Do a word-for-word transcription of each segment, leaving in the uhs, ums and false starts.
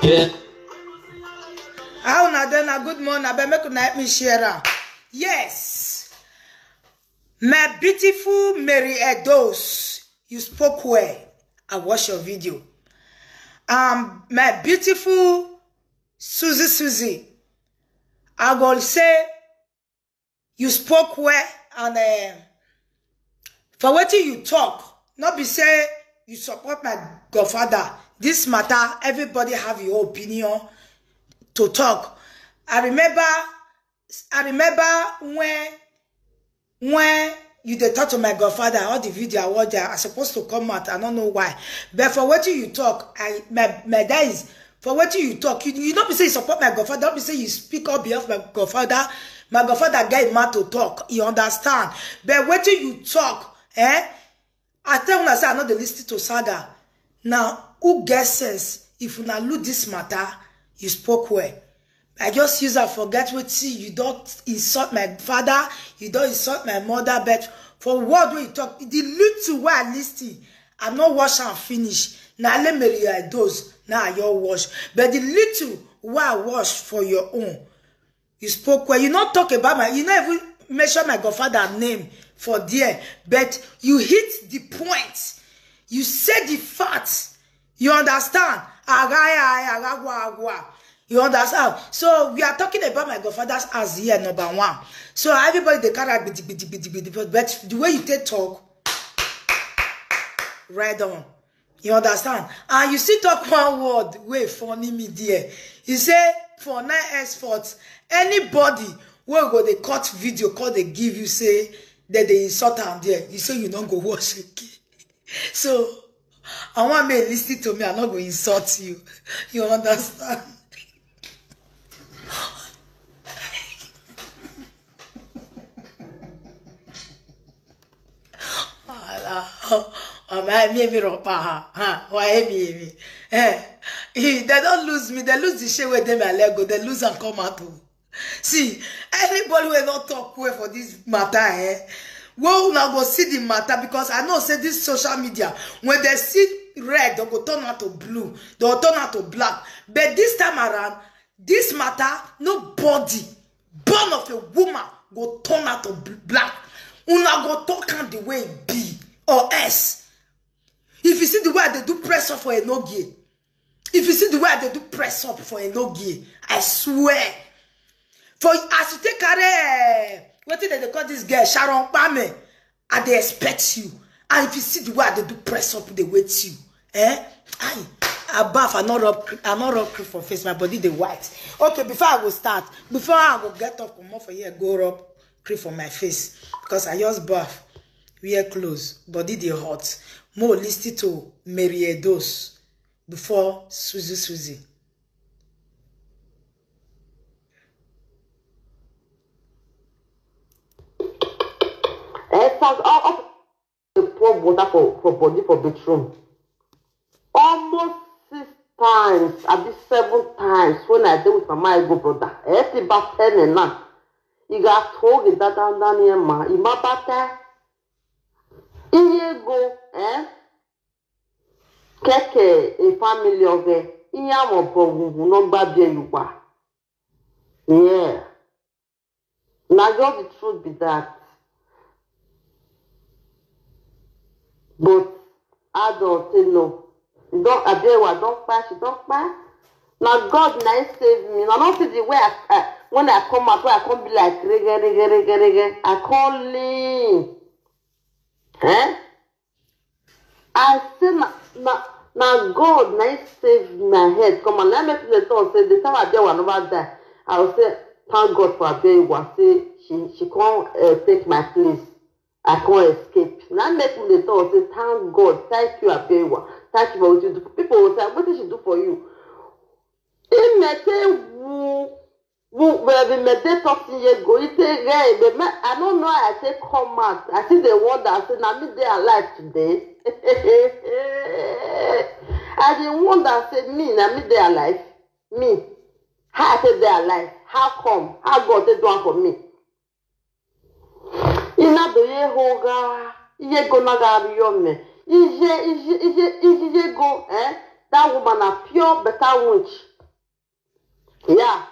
Yeah. How una dey? Na good morning. Abeg, make una help me share am. Yes. My beautiful Mary Edos, you spoke well. I watch your video. Um, my beautiful Susie Susie, I go say you spoke well and, eh, for wetin you talk, no be say you support my godfather. This matter, everybody have your opinion to talk. I remember, I remember when, when you dey talk to my godfather, all the video I watch there, I supposed to come out. I don't know why. But for wetin you talk, I, my, my, that is, for wetin you talk, you, you no be say you support my godfather, no be say you speak on behalf of my godfather. My godfather get him mouth to talk, you understand. But wetin you talk, eh? I tell una say I no dey listen to saga. Now, who get sense? If una look this matter, you spoke well. I just use am forget wetin you don insult my father, you don insult my mother, but for word wey you talk, the little wey I listen, I no watch am finish. Na only Mary Edos na I just watch, but the little wey I watch for your own, you spoke well. You no talk about my, you no even mention my godfather name for there, but you hit the point. You say the fact. You understand? Ara, ara, ara, wa, wa. You understand? So we are talking about my godfather's house here, number one. So everybody dey carry gbidi, gbidi, gbidi, gbidi, but the way you take talk, right on. You understand? And you still talk one word wey funny me there. You say for now henceforth, anybody wey go dey cut video, come dey give you say that they insult am there, you say you no go watch again. So I want me listen to me. I no go insult you. You understand? Ala, ọmọ mi, èmi rọpa ha, ha, wa èmi, èmi. Eh, eh, they don't lose me. They lose the shame wey dey my leg go. They lose and come out o. See, anybody wey no talk well for this matter, eh? Well, una go see the matter, because I know say this social media, when they see red, they go turn out to blue, they go turn out to black. But this time around, this matter, nobody born of a woman go turn out to bl-, black. Una go talk am the way e be, or else. If you see the way I dey do press up for Enogie, if you see the way I dey do press up for Enogie, I swear. For as you take carry, eh, wetin dem dey call this girl, Sharon Kpame, I dey expect you. And if you see the way I dey do press up, dey wait you. Eh? I, I baff, I no rub cre-, I no rub cream for face, my body dey white. Okay, before I go start, before I go get up, comot for here, go rub cream for my face, because I just baff, wear clothes, body dey hot. Mo listen to Mary Edos before Susie Susie. Eh, Sag, all, all dey pour water for, for body for bathroom. Almost six times, abi seven times when I dey with Mama Ego brother. Eh, ti ba ten na. Iga toge da da da ni ma. Ima ba te. Iye go, eh? Keke e family oge. Iya mo bo gungun no gba bi ewa. Yeah. Na just the truth be that. But I don't say no. Don't, Abiyewa don kpai, she don kpai. Na God na him save me. I no see the way I, I, when I come out, when I come be like rege, rege, rege, rege. I come lean. Eh? I say na, na, na God na him save my head. Come on, let me tell you, say the time Abiyewa never die, I will say thank God for Abiyewa. Say she, she can't, uh, take my place. I can't escape. Now make me dey talk, say thank God, thank you Abiyewa, thank you for what you do. People will say, what did she do for you? He may say who, who will be meditate talking ye go. He say hey, but me, I don't know how I say come out. I see the wonder. I say now me dey alive today. I dey wonder say me, now me dey alive. Me, how I say dey alive? How come? How God take do am for me? Ina do ye hoga, iye go na ga ri yo me. Iye, iye, iye, iye, iye go, eh? That woman a pure better witch. Yeah,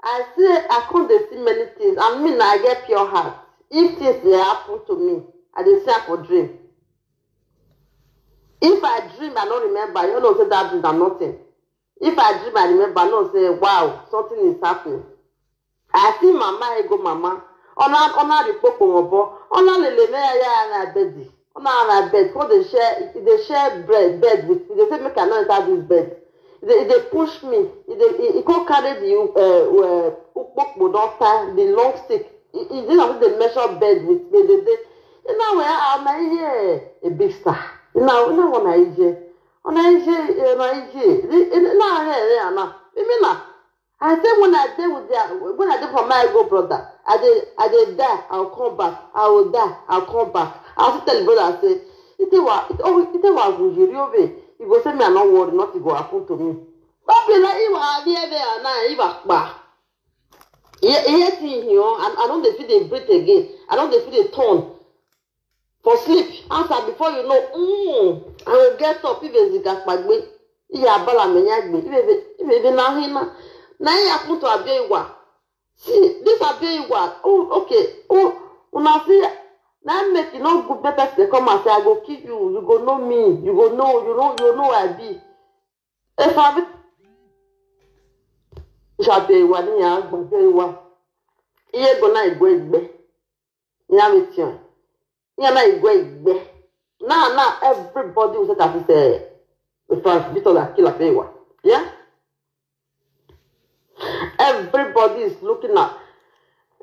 I say I come dey see many things, and me na I get pure heart. If things dey happen to me, I dey see am for dream. If I dream, I no remember, you know say that dream na nothing. If I dream, I remember, I know say, wow, something is happening. I see mama ego mama. Ona ona the popo obo. Ona lele me ya ya na bed. Ona na bed. Come dey share, e dey share bread bed with. E dey say make I no enter this bed. E dey e dey push me. E dey e e come carry the uh, uh, ukpokpo don tie the long stick. E e dey na dey measure bed with me. Dey dey. Ina we a na iye a big star. Ina ina we na iye. Ona iye na iye. Ina he he ana. Imi na. I say when I dey with their when I dey for my ego brother, I dey I dey die, I'll come back, I will die, I'll come back. I still tell the brother, I say, ite wa ite wa gujiri ove. You go say me I no worry, nothing go happen to me. But be like you are there there and now you back back. Yeah, yeah, thing here, and I don't dey feel dey breathe again. I don't dey feel dey turn. For sleep, answer before you know, mm, I will get up, if a zigakpagbe, iya abala menyagbe, if a na hina, na iya kunto abeiwa. See, this abeiwa, oh, okay, oh, una see, na make you no good better to come and say, I go kill you, you go know me, you go know, you know, you know I be. If I be, abeiwa, ni ya abeiwa. Iye go na igwe igbe. Nyamition. Nyama igwe igbe. Now, now, everybody will say that is a Frank Victor that kill Abewa. Yeah? Everybody is looking at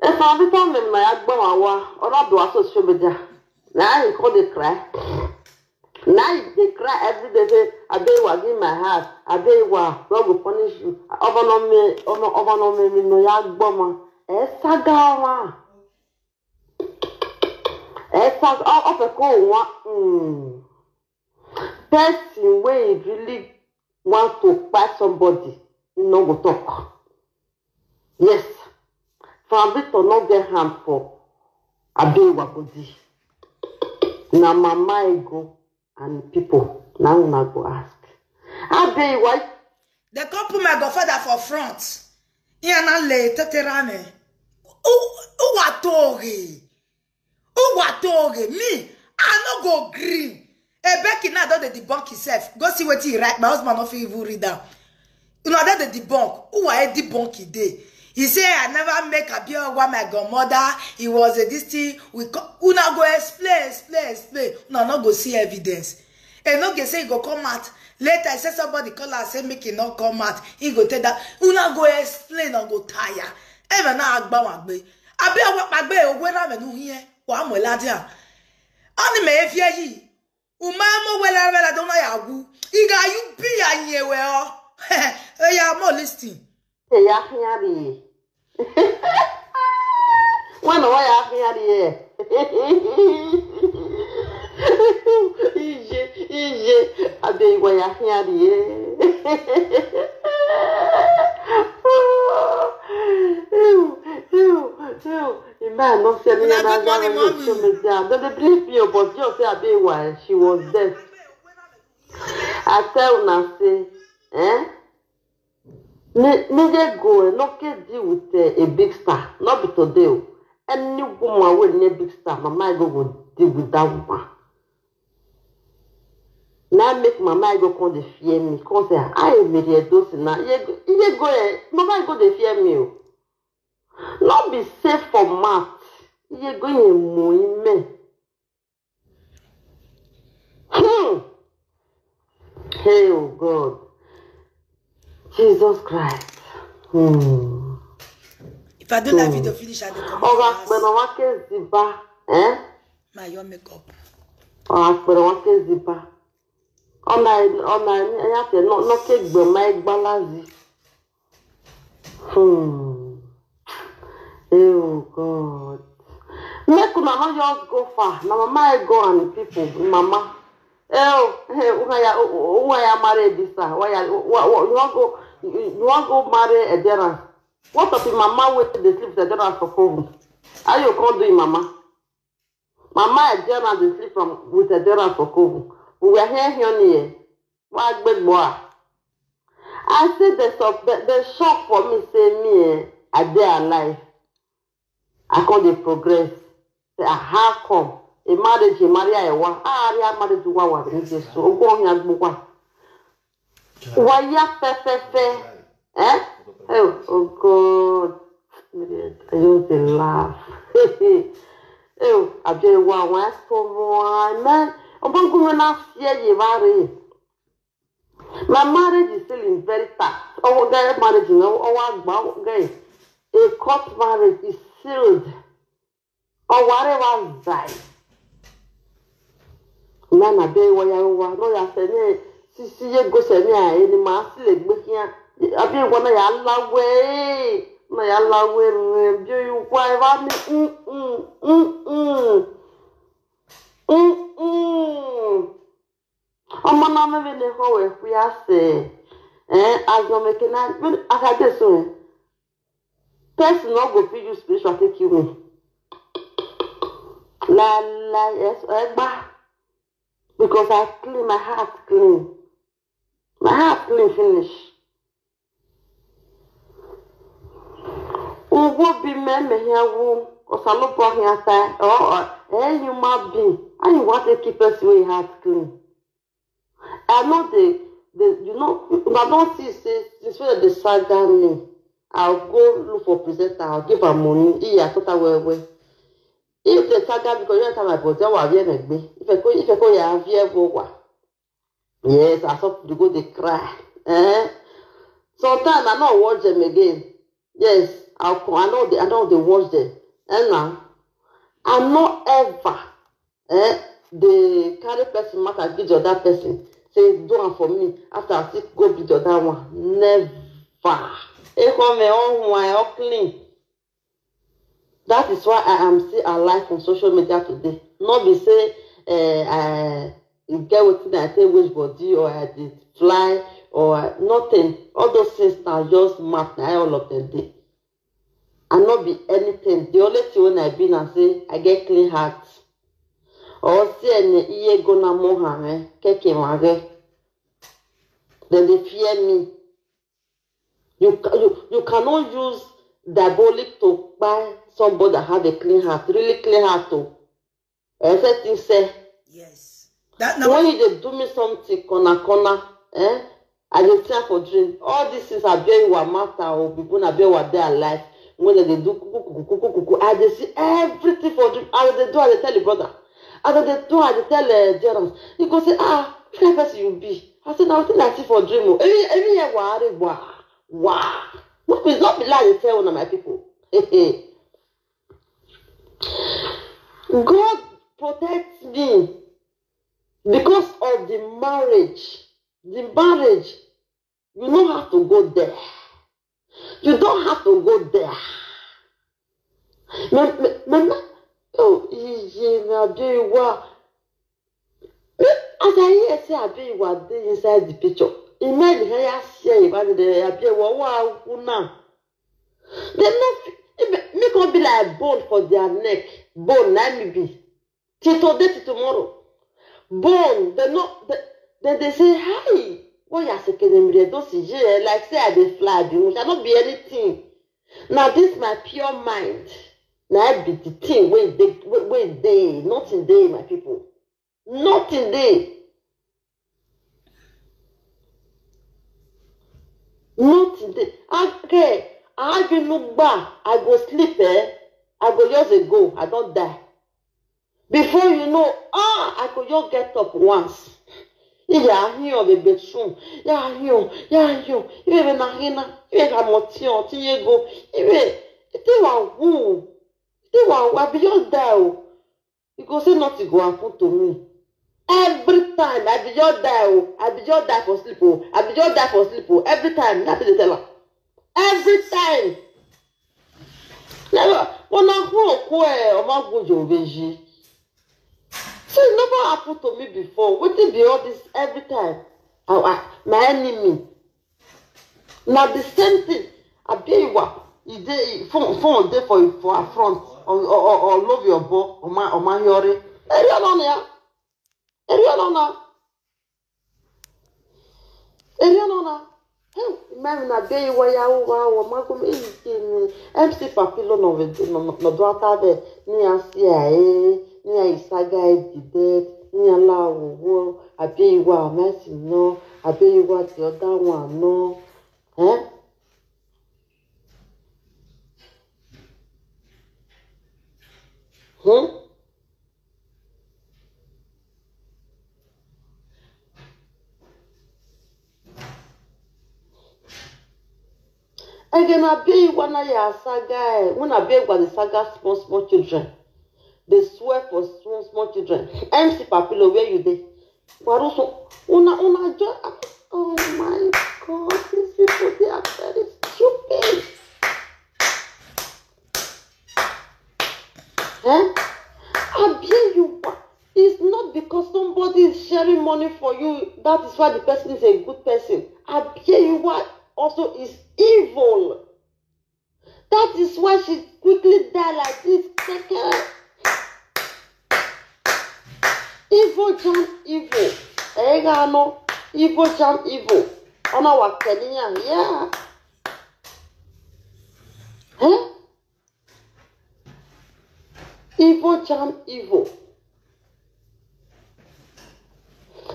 if I be tell them na agba wawa or not do social media. Now he call dey cry. Now he dey cry every day say Abewa give my heart. Abewa, God go punish you. Obono me, obono me, me no ya gboma. Eh, sagawa. Esa ofeko one mm, person wey really want to kpai somebody, e no go talk. Yes, Frank Victor no get hand for Abewa body. Na mama ego and people na una go ask. Abewa. They come put my godfather for front. He and I lay teterane. Who what told he? Who what told he? Me, I no go green. A Becky now don dey debunk himself. Go see wetin he write. My husband no fit even read am. Una don dey debunk. Who are debunk he dey? He say I never make Abiowa my godmother. He was a this thing. We co- una go explain, explain, explain. Una no go see evidence. E no get say e go come out. Later, e say somebody call am say make e no come out. E go tell that una go explain and go tire. Ebe na agba wagbe. Abi awa pagbe ogwe na me nu hie. Wa mo la dia. Ani me efie yi. Uma mo wela wela don na ya wu. Iga you be ya nyewe o. Oya mo listen. Te ya hiari. Bueno, voy a hiari eh. Ije, ije, abe voy a hiari eh. Ew, ew, ew. Ima no se mi Una na good morning, ga mommy. So me down. Don't they believe me, but you say abe why she was dead. I tell una say, eh? Me, me dey go, eh, no get deal with uh, a big star. Not be today. Oh. Any woman with a big star, mama go go deal with that woman. Now make mama go come dey fear me. Come say, I am Mary Edosi now. You go, you go, eh, mama go dey fear me. Oh. Not be safe for mouth. You go in a me. Hmm. Hey, oh God. Jesus Christ. Hmm. If I do that video finish, I dey come Ọ̀rọ̀ out. àpẹẹrẹ wọn ké ziba. Eh? My your makeup. Ọ̀rọ̀ àpẹẹrẹ wọn ké ziba. Ọ̀nà ọ̀nà ẹ̀yà tẹ̀ náà náà ké gbẹ̀mọ́ ẹgbá lázi. Hmm. Hey, oh God. Make una no just go far. Na mama I go and people. Mama. Eh, oh, hey, una ya, una ya marry this sir. Why ya, why, why, you want go, you, you want go marry Ederan? What of the mama wey dey sleep with Ederan for Kovu? How you come do it, mama? Mama Ederan dey sleep from with Ederan for Kovu. We were here, here, here. Why big boy? I say the sup- the, the shock for me say me eh, I dey alive. I come dey progress. Say ah how come a marriage a marry I wa ah area marriage wa wa ni Jesu ogun ohin agbogbo wa ya fẹfẹfẹ eh oh oh God I just dey laugh eh oh abeg wa wa so mo man ogun mi na fear ye marry. My marriage is still in very tact. Our guy marriage, you know, our guy, a court marriage is sealed. Our whatever die. Nana be wa ya wa no ya se ne sisi ye go se ne a eni ma si le gbe kia. Abi wa na ya lawe. Na ya lawe re bi o wa wa ni mm mm mm mm. Mm mm. Omo na me be ne ho we fi ase. Eh, as no me can I as I dey so. Eh, person no go fit use spiritual take kill me. La la yes, egba. Because I clean my heart clean. My heart clean finish. Ugwo bi me me here wu osalopo here tie or or eh human being and you want to keep person wey heart clean. I know the the you know una don see say since wey dey saga me I go look for presenter I give am money iye I put am well well. If the saga because you enter my body I wan wear my gbe if I go if I go ya wear go wa. Yes, I saw people go dey cry. Eh? Sometimes I no watch them again. Yes, I'll come. I know they I know they watch them. And now I no ever eh they carry person matter give the other person. Say do am for me after I still go be the other one. Never. Ekome on why all clean. That is why I am still alive on social media today. Not be say uh, I get wetin I take waste body or I dey fly or I, nothing. All those things na just map na all of them dey. I no be anything. The only thing wey I be na say I get clean heart. Or see any iye go na mo ha me keke ma ge. Then they fear me. You, ca- you you cannot use diabolic to buy somebody that have a clean heart, really clean heart to except you say Yes. That now when you dey do me something corner corner, eh? I dey tell for dream. All these things are very wa matter or people na very wa dey alive. When they dey do kuku kuku kuku kuku, I dey see everything for dream. As they do, I dey tell the brother. As they do, I dey tell uh, Jerome. He go say, ah, which kind person you be? I say, now wetin I see for dream. Oh. Every every year, wa, wa, wa. Not be not be lie, I dey tell una my people. God protect me because of the marriage. The marriage, you no have to go there. You don't have to go there. Me, me, me, me, oh, iye na be wa. Me, as I hear say I be wa dey inside the picture. Imagine how I see imagine the I be wa wa now. They no fit- e be- make am be like bone for their neck. Bone na me be. Till today till tomorrow. Bone they no they they, they say hi. What you are saying? Dem dey don see you eh, like say I dey fly be much. I no be anything. Na this my pure mind. Na I be the thing wey dey wey wey dey nothing dey my people. Nothing dey. Nothing dey. Okay, I argue no gba. I go sleep eh. I go just dey go. I don die. Before you know, ah, I go just get up once. Iya hiyo be bedroom. Ya hiyo, ya hiyo. Ibe be na hina. Ibe ka motion, ti yego. Ibe, ite wa wu. Ite wa wu. I be just die o. You go say nothing go happen to me. Every time I be just die o. I be just die for sleep o. I be just die for sleep o. Every time, na be dey tell am. Every time. Never. When I go, go, eh, Oma go Joveji. See, it never happened to me before. Wetin be all this every time? I, I, my enemy. Na the same thing. Abiwa, e dey phone phone dey for for her front or or or, or love your bo or ma or ma yore. Eri ona na ya. Eri ona na. Eri ona na. Hey, man, na be you waya wa wa ma go me in. M C Papilo no ve no no do ata ve ni a C I A ni a isaga e dide ni a la wo wo. A be you wa mess no. A be you wa the other one no. Eh? Hmm? Again, I be one of your saga. When I be one the saga small small children, they swear for small small children. M C Papilo, where you dey? Waruso, una una just. Oh my God, these people they are very stupid. Eh? Abie you wa. It's not because somebody is sharing money for you that is why the person is a good person. Abie you wa also is evil. That is why she quickly die like this. Keke. Evil jam evil. Ega no. Evil jam evil. Ona wa Kenya. Yeah. Eh? Evil jam evil.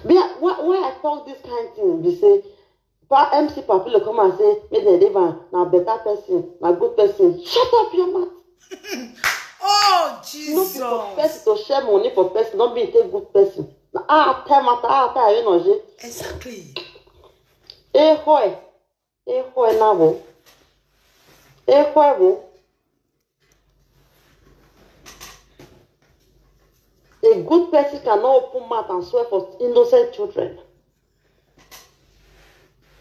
Be- why, why I talk this kind thing? Be say, pa M C Papilo come and say, make dem leave am. Na better person, na good person. Shut up your mouth. Oh No be for Jesus. person to share money for person, not be a good person. Na ah tell matter ah tell you no je. Exactly. Eh hoy, eh hoy na wo, eh hoy wo. A good person cannot open mouth and swear for innocent children.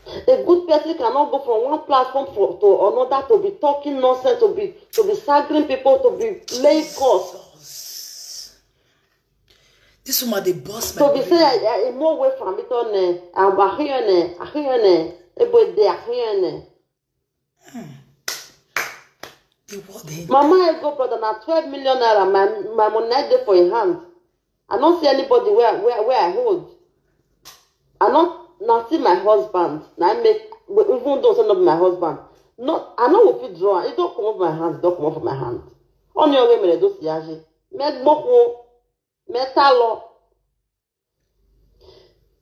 A good person cannot go from one platform for, to another to be talking nonsense, to be to be sagging people, to be laying curse. This woman dey boss my To be brain. say I I more way from it on eh, I'm a here ne, a here ne, ebo de a here ne. The world dey. Mama Ego brother na twelve million naira my my money I dey for your hand. I no see anybody where where where I hold. I no na see my husband na I make even though say no be my husband. No, I no go fit draw am. E don comot for my hand, e don comot for my hand. Only oge mere do siyaji. Me gboko, me talo.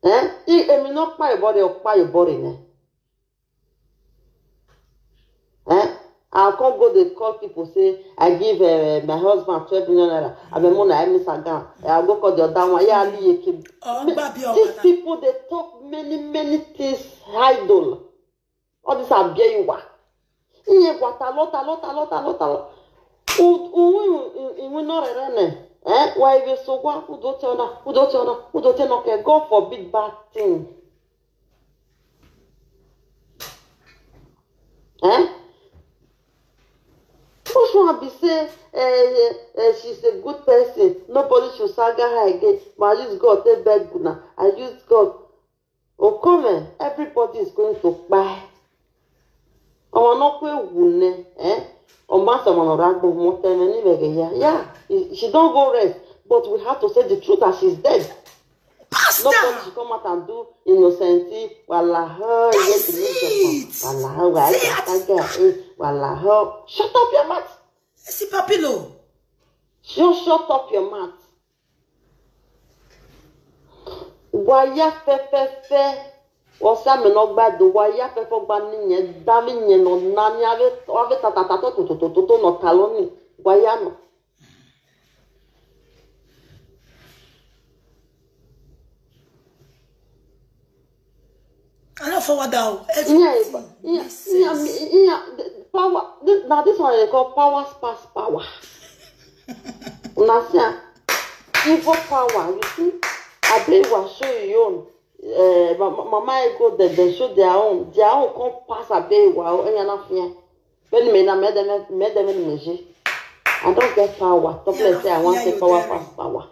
Eh? I emi no pa your body, pa your body ne. Eh? I can't go dey call people say I give uh, my husband twelve million naira. I be mona I miss a gun. I go call the other one. Yeah, Ali Yekim. Oh, Babi These Owana. People they talk many many things idle. All this are beer you wa. Iye wa talo talo talo talo talo. U u u u no rere ne. Eh? Wa ibe so wa u do tona u do tona u do tona ke. God forbid bad thing. Eh? Which one be say eh, eh, eh, she's a good person? Nobody should saga her again. But I use God take beg una. I use God. Okome, everybody is going to buy. Ọmọ náà pé wù ní ẹ ọmọ àti ọmọ náà rágbó mọ tẹmẹ níbẹ̀ gẹ̀ yá yá she don go rest but we have to say the truth as she's dead. Nobody Pastor, should come out and do innocent wàhálà hàn yẹ That's the news of it. wàhálà hàn wàhálà Say it. Saga eh wàhálà hàn. Shut up your mouth. Esi Papilo. Just shut up your mouth. Waya fẹfẹfẹ. Wọ́n sá mi náà gbàdúrà waya fẹfẹ gba nìyẹn dá mi yẹn nọ ná ní abẹ́ abẹ́ tàtàtà tó tó tó tó tó tó nọ ta lónìí waya nọ. I no forward out. Iya eba iya iya iya power this, na this one they call powers pass power. Una see am evil power you see abeg wa show your own. Uh, mama ego dem dem show their own their own come pass abeg wa o ẹ̀yin na fear. Bẹ́ẹ̀ni mi na mẹ́ẹ̀dẹ́ mẹ́ẹ̀dẹ́ mẹ́ẹ̀dẹ́ mẹ́ẹ̀dẹ́. I don't get power. Talk like say I wan say power pass power.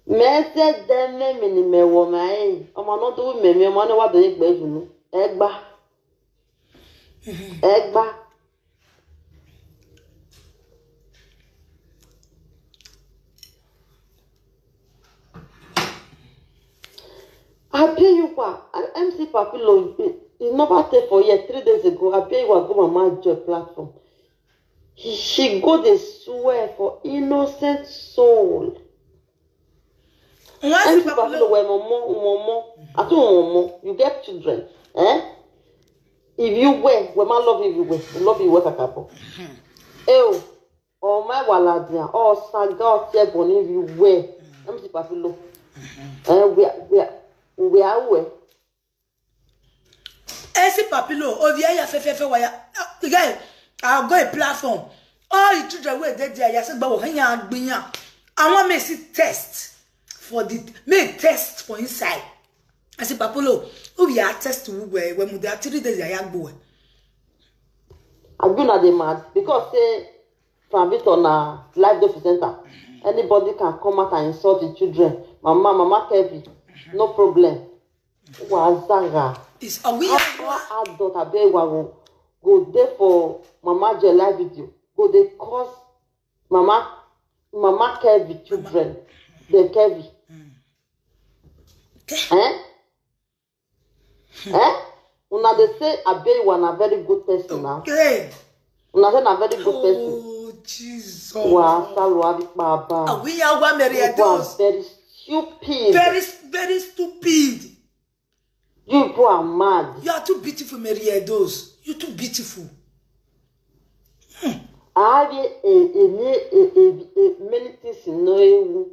Mẹ́ẹ̀dẹ́ mẹ́ẹ̀mí ni mẹ́wọ̀ máa ń ọmọ náà tó wí mẹ́mí ọmọ náà wà bẹ̀rẹ̀ gbẹ́ jù nù. Ẹ gbá. Ẹ gbá. Abiyuwa, M C Papilo, E never take for here three days ago. Abeiwa go Mama Joy platform. He, she go dey swear for innocent soul. Wọ́n sì Any pa people feel well, momo, momo. I too momo. You get children, eh? If you well, we ma love you well. We love you well, kakabo. Ew. Oh my waladian. Oh saga, oh tie boni, if you well. Let me see, Papilo. Eh, we are, we are, we are well. Esi Papilo, Ovia ya fefefe waya. Again, I'll go a platform. All the children where they there, ya said, but when ya gbinya. I want me see test for the me test for inside. I said, Papilo, who we are test who we when we are three days ya boy. Abi una dey mad because say Franvito na life dey presenter. Anybody can come out and insult the children. Mama, Mama Kevi, no problem. Wazara. Is are we How adult Abeiwa go go dey for Mama Joy live video? Go dey cause Mama Mama Kevi children. Dem Kevi. Eh? Eh? Una dey say Abeiwa na very good person now. Okay. Una say na very good person. Oh Jesus. Wa salu abi baba. Are we are one Mary You people are Edos? very stupid. Very, very stupid. You people are mad. You are too beautiful, Mary Edos. You're too beautiful. I have a, a, a, a, a, a many things in no ewu.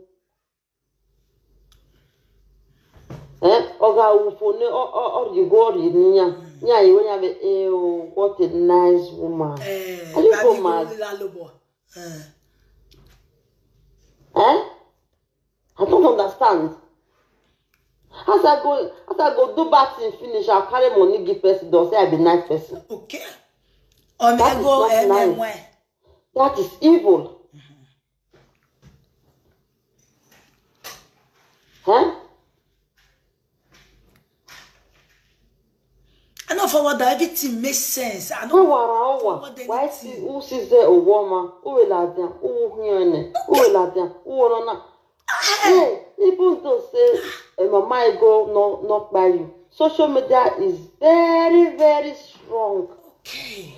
Eh? Oga ufo ne o o o you go ri niya. Nya iwe nya be eh oh, what a nice woman. Eh, Are you Daddy go mad? Go Lalobo. Eh. Eh? I don't understand. As I go, as I go do bad thing finish, I carry money give person. Don't say I be nice person. Okay. On That is go not nice. M M Y. That is evil. Huh? I know forward that everything makes sense. I No know wara owa. forward Why anything. see who sees there a woman? Who will have them? Who will hear them? Who will have them? Who will not? Hey, even though say a mama go no not by you. Social media is very, very strong. Okay.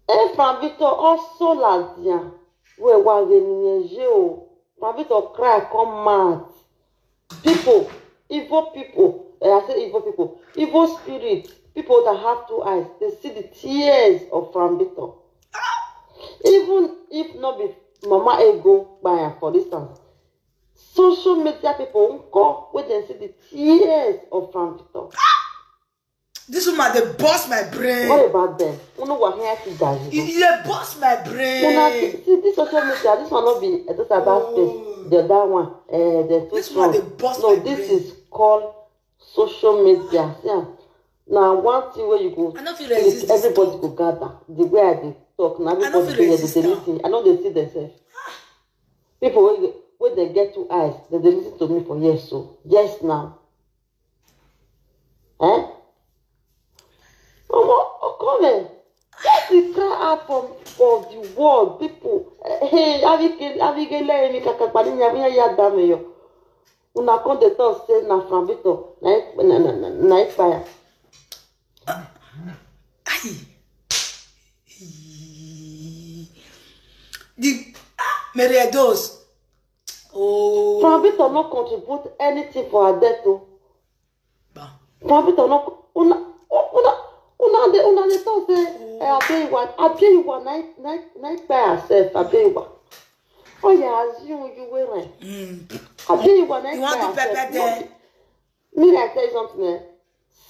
Eh, Franvito also ladia. We wa geniye o. Franvito cry come mad. People, evil people. Eh, I say evil people. Evil spirit. People that have two eyes. They see the tears of Franvito. Even if not be Mama Ego by am, for instance, social media people nko when they see the tears of Franvito. This woman they bust my brain. What about them? You know what here to die? You, you they bust my Una brain. see, see this social media, this one not be a just about space. The other one, uh, the too This one strong. They bust No, my this brain. Is called social media. See, am, now one thing where you go, I no fit resist this everybody talk. Go gather. The way I dey talk, now I no everybody fit dey here, resist they dey am. Listen. I know they see themselves. People when they, when they get two eyes, they dey listen to me for years. So yes, now, eh? Omo, come here. Let me cry out for for the world, people. Eh, hey, Abigail, Abigail, let me kakapani nyamiya ya dame yo. Una come dey talk say na Franvito, na na na na na fire. Aye. The ah, Mary Edos. Oh. Franvito no contribute anything for her death o. Bah. Franvito no una una una dey una dey talk say eh, Abeiwa Abeiwa na na na kpai herself Abeiwa. Oh yeah, assume you wey rain. Mm. Abeiwa na You want to kpai herself. pepper No there? be- Me I tell you something eh.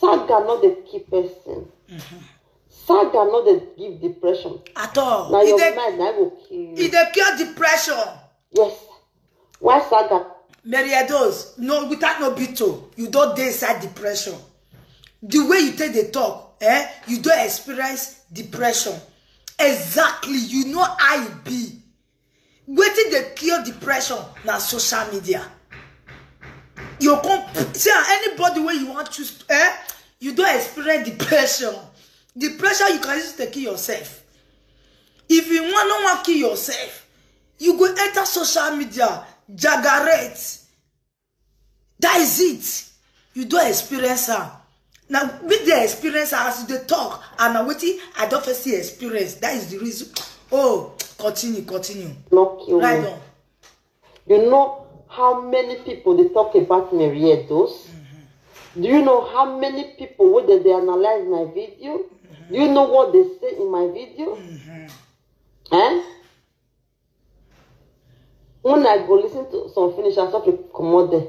Saga no dey kill person. Saga no dey give depression. At all. Na It your dey mind na go kill you. it dey cure depression. Yes. Why Saga? Mary Edos, no, without no beat o, you don't dey inside depression. The way you take the talk, eh, you don't experience depression. Exactly, you know how e be. Wetin dey cure depression na social media. You come see ah, anybody wey you wan choose, eh, you don experience depression. Depression you can use to kill yourself. If you wan no wan kill yourself, you go enter social media, jagarette. That is it. You don experience am. Now, with the experience, as they talk, and now wetin I don first see experience. That is the reason. Oh, continue, continue. Not kill Right me. On. You know how many people they talk about Mary Edos? Do you know how many people would they, they analyze my video? Do you know what they say in my video? Eh? When I go listen to some finish, I start to come out there.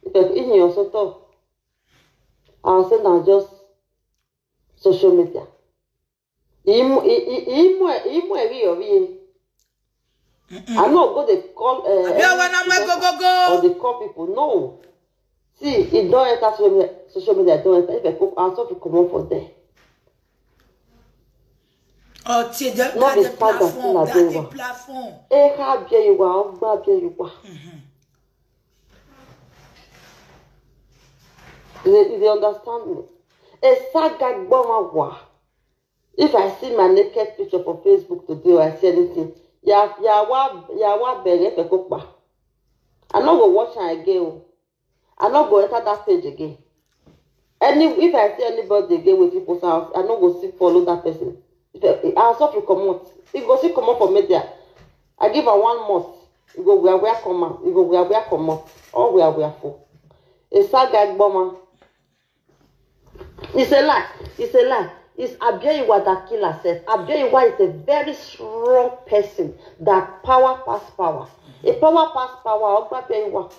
If I in your sort of, I'll say now just social media. Imo, imo, imo, imo, imo, imo. I no go dey call. Uh, Abi awa na mwe go, go, go. Or dey call people. No. See, e don enter social media. Social media don enter. If I cook, I start to come out for there. Oh, see, the, No, the the fact that platform, na that dey the wa. Platform. Eh, how be you wa? How be you wa? You dey, you dey understand me? A saga gboma wa. If I see my naked picture for Facebook today or I see anything, ya, ya wa, ya wa bere pe kopa. I no go watch am again. O. I no go enter that page again. Any, if I see anybody again with people's house, I no go see follow that person. If I, I suffer comot. He go see comot for media. I give her one month. He go where where come out. He go where where come out. All where where for. A sad guy gboma. It's a lie. It's a lie. It's Abioyiwa that kill herself. Abioyiwa is a very strong person that power pass power. A power pass power. Ogba Abioyiwa.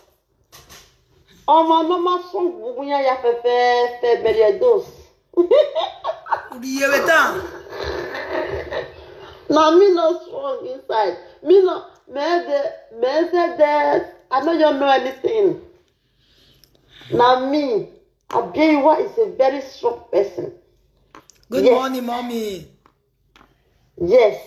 Ọmọ normal song gbogbo yẹn ya fẹfẹẹfẹ bẹ̀rẹ̀ dose. Uriyewe down. Na me no strong inside. Me no, me de, me de, de, I no just know anything. Na me. Abioyiwa is a very strong person. Good Yes. Morning, mommy. Yes.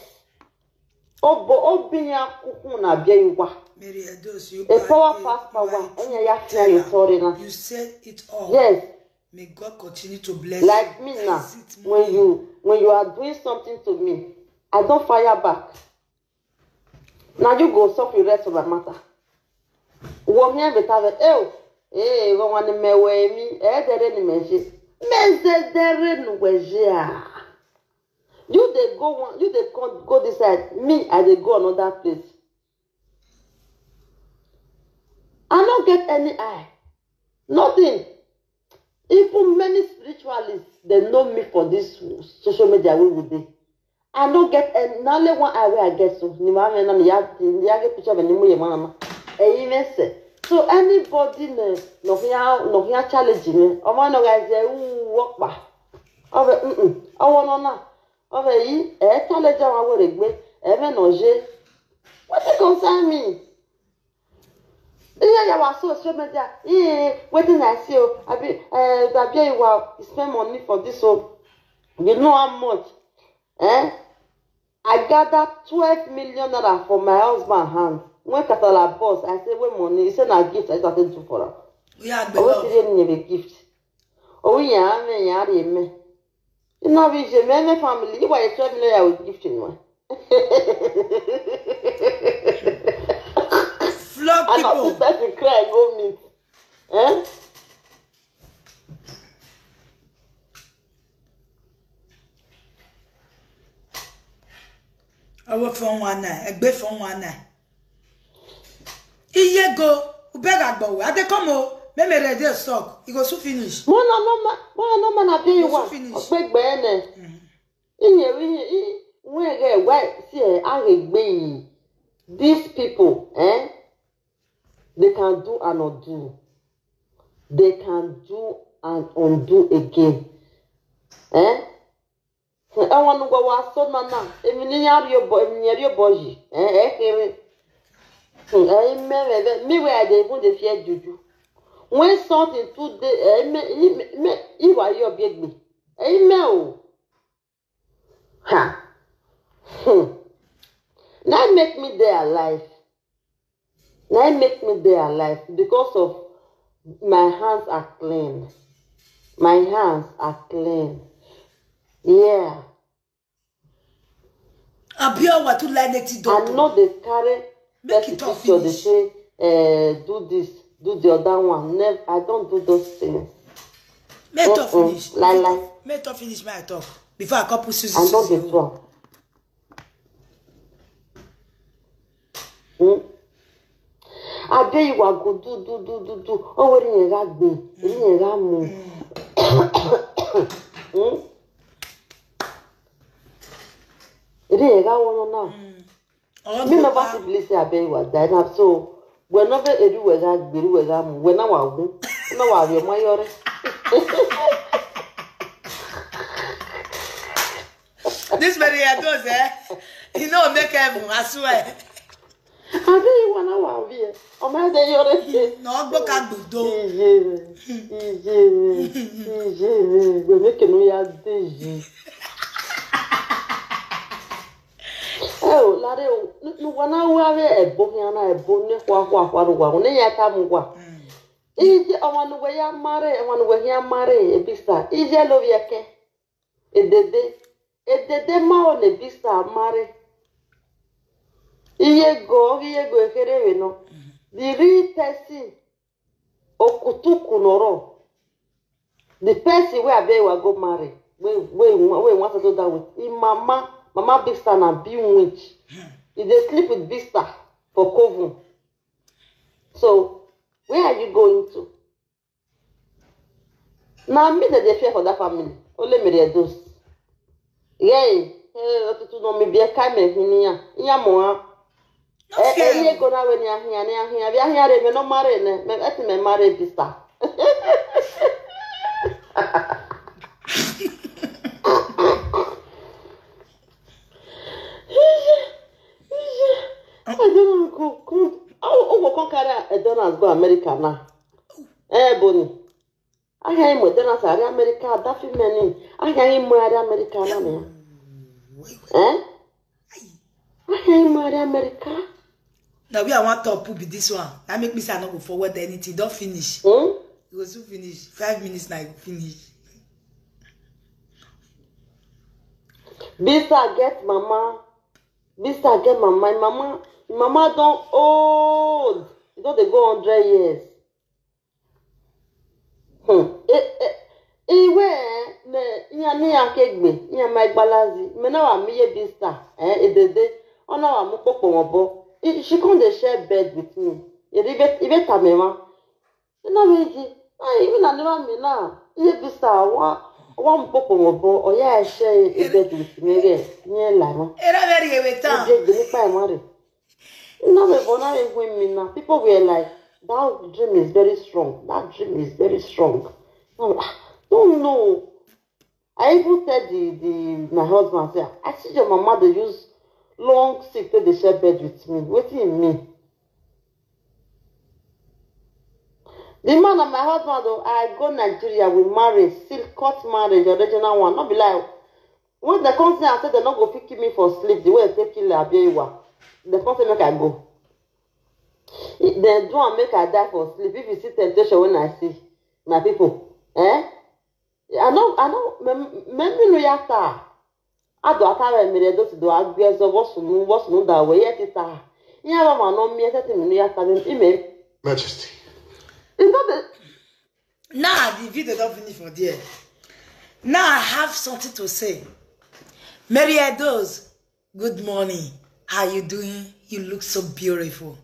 Obo obinya kuku na Abioyiwa. Mary Edos, you A are power a- pass you are power. a Enya ya truth fia you teller. Tori na. You said it all. Yes. May God continue to bless Like you. Me now, Is it when money? You when you are doing something to me, I don't fire back. Now you go suffer the rest of my matter. Wo here be tave, eh, eh, wo wani me we mi, eh, dere ni me je. Me ze dere ni we je ah. You dey go one, you dey come go this side, me I dey go another place. I no get any eye, nothing. Even many spiritualists they know me for this social media wey we dey. I no get any, na only one eye wey I get so. Ni ma me na mi ya, ni ya get picture of ni mo ye mama. E even say. So anybody no no here no here challenge me. Omo no guys e u work pa. Ove mm. Owo no na. Ove yi e challenge wa we regbe. E me no je. What it concern me? Yeah, yeah, was social media. Yeah, wetin I see o. Abi eh Abioyiwa spend money for this o. You know how much? Eh? I gather twelve million naira for my husband hand. When Katala boss, I say, "Where money?" He said, "Na gift I just do for her." Yeah, Owo ti dey need a gift. Owo ya me ya re me. Ina bi je me me family. You were twelve million with gift in one. Flog And I people. see person cry go meet. Eh? Owo phone one nine. Egbe phone one nine. Iye go. Ubega go. I dey come o. Me me ready stock. E go soon finish. Mona mama, mona mama na be Go you want. Finish. Ogbegbene. Iye iye i when get why see eh aregbe. These people, eh? They can do and undo. They can do and undo again. Eh? Ẹwọn nugbo wa so nana, èmi ni yari obo, èmi ni yari obo yi. Eh, eh, kere. Hmm, eh, me, me, me, me where I dey even dey fear juju. When something too dey, eh, me, me, me, iwa yo biegbe. Eh, me o. Ha. Hmm. Now make me dey alive. Now make me dey alive because of my hands are clean. My hands are clean. Yeah. Abiowa too like native I doctor. Know they carry Make person it all picture, they finish. Say, uh, do this, do the other one. Never, I don't do those things. May I talk finish? Lie, lie. May I talk finish? May I talk? Before I come put Susie, I don't Susie. Get one. Hmm? Abeg, you are good. Do, do, do, do, do. Oh, where you got me? Where you got me? Hmm? Where you got one now? Me never see believe say Abeg was die now. So we never edu we got gbiri we got mu. We now wa gu. Now wa we mayore. This very year does, eh? You know, make heaven, I swear. Abeg, you wanna wa here? Ọmọ ẹdẹ yọrẹ ṣe. Na ọgbọ ka gbọdọ. Ijere, ijere, ijere. We make no ya deji. Eh, o, lare o. Nu wana wa we ebo hiana ebo ne kwa kwa kwa ru wa. Ne ya ta mu wa. Ije ọmọ nu we ya mare, ọmọ nu we ya mare ebisa. Ije lo yeke. Edede. Edede ma o ne bisa mare. Iye go, iye go ekere we no. The real person, okutuku noro. The person wey Abeg wa go marry, wey, wey, wey want to do that with. Im mama, mama bisa na be witch. E dey sleep with bisa for coven. So, where are you going to? Na me dem dey fear for that family. Only me dey do. Yay. Eh, otutu no me be kind me hinia. Iya mo ha. Eh, eh, iye go na we ni ahia, ni ahia. Bi ahia re me no marry ne. Me eti me marry bisa. I don't know, go, go. Oh, oh, go come carry Edonas go America now. Eh, Bonnie. Ahịa imo Edonas arịa America, dafi meni. Ahịa imo arịa America na ya. Eh? Ahịa imo arịa America. Now we are one top be this one. That make me say I no go forward anything. Don't finish. Hmm? You go soon finish. Five minutes now, you go finish. Bisa get mama. Bisa get mama. Im mama, im mama don old. E don dey go hundred years. Hmm. E, e, iwe, eh, ne, iya ni ya kegbe, iya ma igbalazi. Me na wa mi ye bisa, eh, edede. Ona wa mu popo won bo. I, she come dey share bed with me. Ibe, ibe ta me ma. Ina meji. Ah, even I never me na. Iye bisa wa, wa mu popo won bo. Oya share a bed with me. Nye la ma. Era very ewe ta. Oje gbe nipa e ma re. No, but now when me now, people were like, "That dream is very strong. That dream is very strong." I'm like, "Ah, don't know." I even tell the, the my husband, say, "I see your mama, they use long stick till they share bed with me. What do you mean?" The man and my husband, though, I go Nigeria, we marry, still court marriage, original one. Not be like, when they come say, I said they not go fit kill me for sleep, the way they take kill Abiola. They come say, "Make I go." If they do and make I die for sleep, if you see temptation when I see, my people, eh? I know, I know, me, me, me no yata. I do ata we me do to do agbe so boss no, boss no da we yet ita. Iya ba ma no me yet me no yata me, me. Majesty. It's not the Now the video don't finish for there. Now I have something to say. Mary Edoz, good morning. How you doing? You look so beautiful.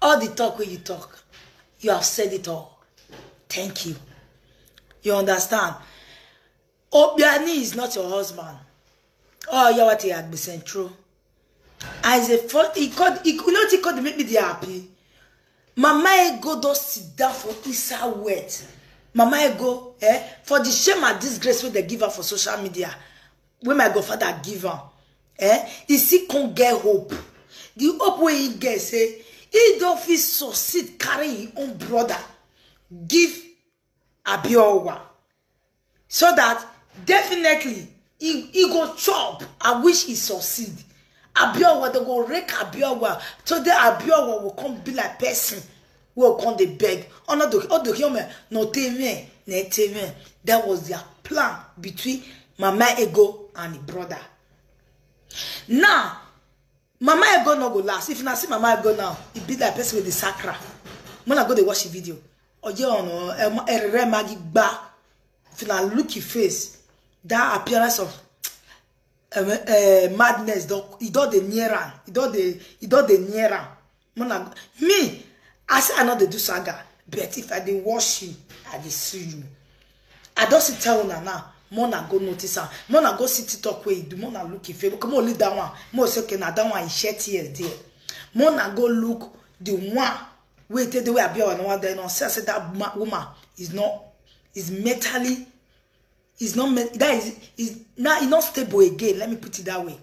All the talk where you talk, you have said it all. Thank you. You understand? Obiani is not your husband. Oh, you what you had been sent through. As a fo-, he called, he could not, he could make me the happy. Mama Ego don sit down for inside wet. Mama Ego, eh, for the shame and disgrace wey they give her for social media, wey my godfather give her, eh, he still come get hope. The hope wey he get say he don fit succeed carry him own brother give Abiowa. So that definitely he, he go chop. I wish he succeed. Abiowa, they go rake Abiowa. So the Abiowa will come be like person will come dey beg. Oh, no, do, oh, do, no, teme, ne teme. That was their plan between Mama Ego and the brother. Now, Mama Ego no go last. If na see Mama Ego now, e be like person with the sacra. When I go dey watch the video, oye ono, erere magi gba. If una look him face, that appearance of um, uh, madness, don, e don dey near am. E don dey, e don dey near am. Mona, me, I say I no dey do saga, but if I dey watch you, I dey see you. I don see tell una now. Mona go notice am. Mona go see TikTok wey e do. Mona look him face. Come on, leave that one. Mo say, okay, na that one he shed tears there. Mona go look the one wey take the way Abiola no one there. No, say, say that ma- woman is not, is mentally, is not, men- that is, is now e not stable again. Let me put it that way.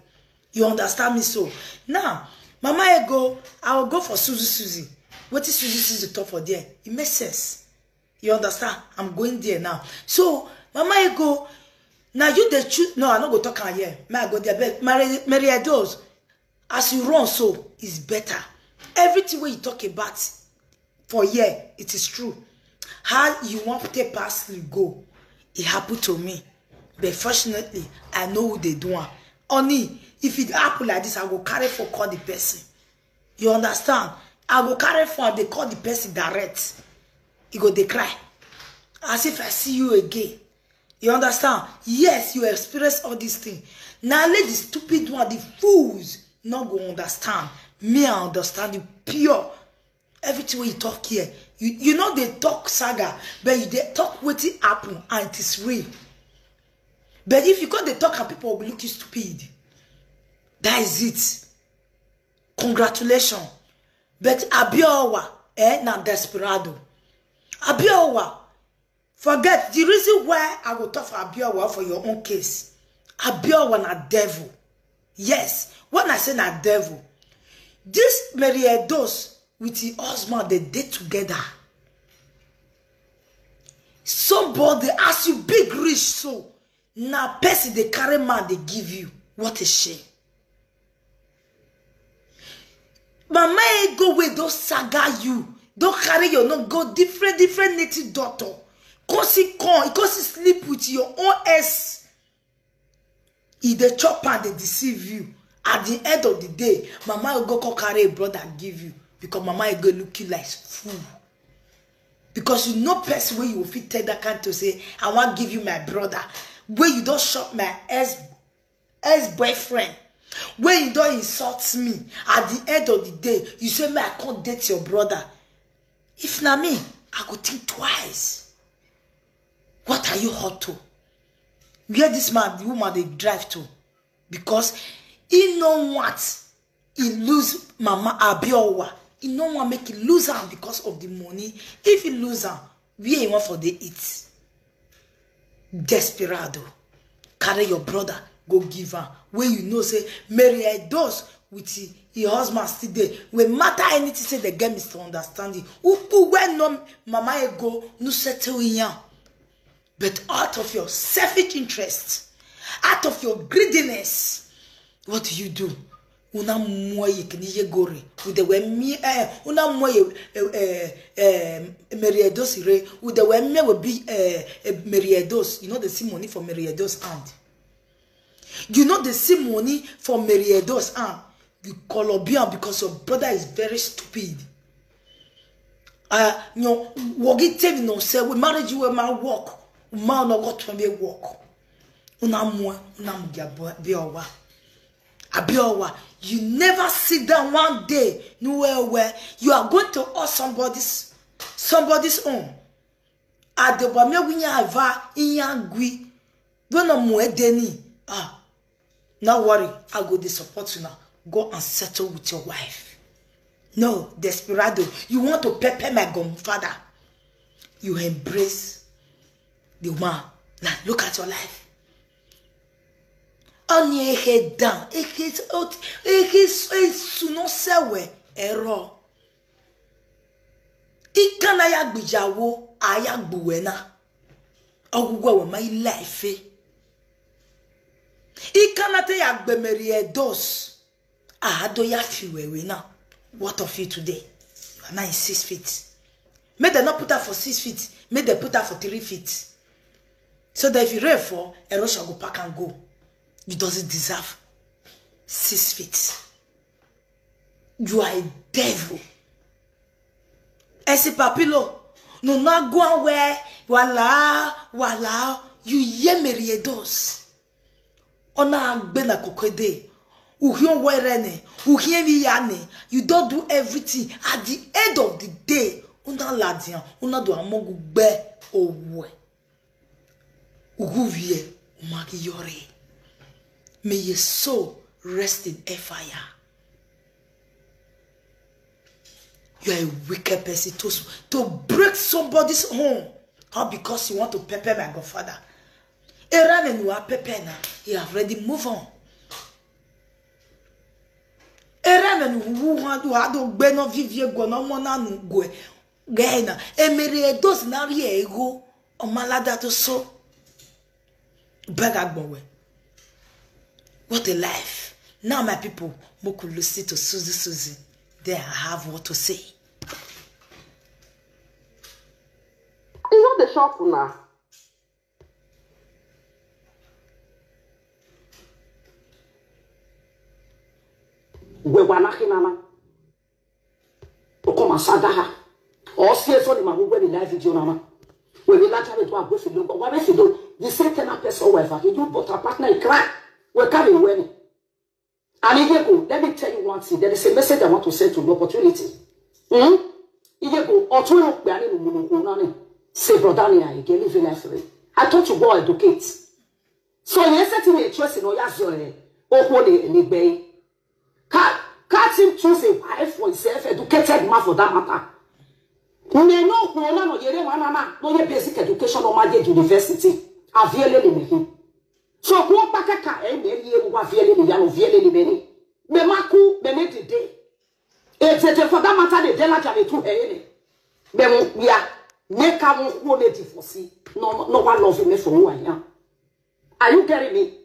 You understand me? So now, Mama Ego, I will go for Susie Susie. What is Susie Susie talk for there? It makes sense. You understand? I'm going there now. So, Mama Ego, now you dey choose. No, I no go talk am here. May I go there? But Mary, Mary Edoz, as you run so, is better. Everything wey you talk about for here, it is true. How you want to take pass you go, it happened to me. But fortunately, I know who dey do am. Only if it happen like this, I go carry for call the person. You understand? I go carry phone, they call the person direct. He go dey cry. As if I see you again. You understand? Yes, you experience all these things. Now let the stupid one, the fools, not go understand. Me, I understand you pure. Everything wey you talk here, you, you know they talk saga, but you dey talk wetin happen and it is real. But if you go dey talk and people will look you stupid, that is it. Congratulations. But Abiola, eh, na desperado. Abiola, forget the reason why I go talk for Abiola for your own case. Abiola na devil. Yes, when I say na devil, this Mary Edoz with her husband, they dey together. Somebody, as you big rich so, na person dey carry man dey give you. What a shame. Mama Ego wey don saga you, don carry your no go different different native doctor. Come see come, come see sleep with your own ex. E dey chop and dey deceive you. At the end of the day, Mama Ego come carry a brother give you because Mama Ego look you like fool. Because you know person wey you fit tell that kind to say, I wan give you my brother. Wey you don chop my ex ex-boyfriend, wey you don insult me. At the end of the day, you say me I can't date your brother. If na me, I go think twice. What are you hot to? Where this man, the woman they drive to? Because he no want he lose Mama Abiola. He no want make he lose am because of the money. If he lose am, where he want for the eat? Desperado. Carry your brother, go give am. When you know say Mary Edoz with his husband still there. When matter anything say they get misunderstanding. Upu when no Mama Ego no settle in. But out of your selfish interest, out of your greediness, what do you do? Una moye kini ye gore. Ude we mi eh una moye eh eh eh Mary Edoz re. Ude we mi we be eh eh Mary Edoz. You know they see money for Mary Edoz hand. You know they see money for Mary Edoz hand. You Colombian because your brother is very stupid. Uh, you know, wagi tell me no say we marriage you my work. Ma no go to me work. Una mo una mo ya be owa. Abiola, you never sit down one day. No where where you are going to owe somebody's somebody's own. Adeba me winya ava inyagwi. Don't no mo edeni. Ah, no worry. I go dey support you now. Go and settle with your wife. No, desperado. You want to pepper my grandfather. You embrace the woman. Now look at your life. Onye head down. It is out. It is suno sewe error. Ikana ya gbijawo aya gbuwena. Ogugwa we my life. Ikana te ya gbe Mary Edoz. Ado ya fi wewe now. What of you today? You are now in six feet. Make them not put her for six feet. Make them put her for three feet. So that if you rain for erosion go pack and go. You doesn't deserve six feet. You are a devil. Esi papilo, No na go away. Wala, wala. You hear me, Riedos. Ona agbe na kokede. Uhion werene. Uhion viyane. You don't do everything. At the end of the day, una ladian. Una do amogu gbe owe. Uguvie. Umagi yore. May your soul rest in a fire. You are a wicked person to, to break somebody's home. All because you want to pepper my godfather. Aaron and you are pepper now. He have already moved on. Aaron and who had to had to beno vivie go no mona no go. Gena. Emere those na ego. Omalada to so. Beg Agbowe. What a life. Now, my people, Moku listen to Susie Susie. There I have what to say. It's not the shop now. We were not in. Okoma sadaha. Or see so the man who went in live video nama. We will later be to a good video. What if you do? The same kind of person, whatever you do, but a partner in crime. We can't win. And Igeko, let me tell you one thing. There is a message I want to send to the opportunity. Hmm? Igeko, or to look behind the moon. Say, brother, I can live in life. I thought you go educate. So you set in a choice in Oyazo. Oh, holy in the bay. Can't, can't him choose a wife for himself, educated man for that matter. Ne no kuona no yere manana no ye basic education or Maje University. Aviele ni mehi. So kuo pakaka e me ye wa viele ni ya no viele ni meni. Me maku me ne dede. E tete for that matter de dela jame tu he ni. Me mo ya. Me ka mo kuo me di fosi. No no wa love me for who I am. Are you getting me?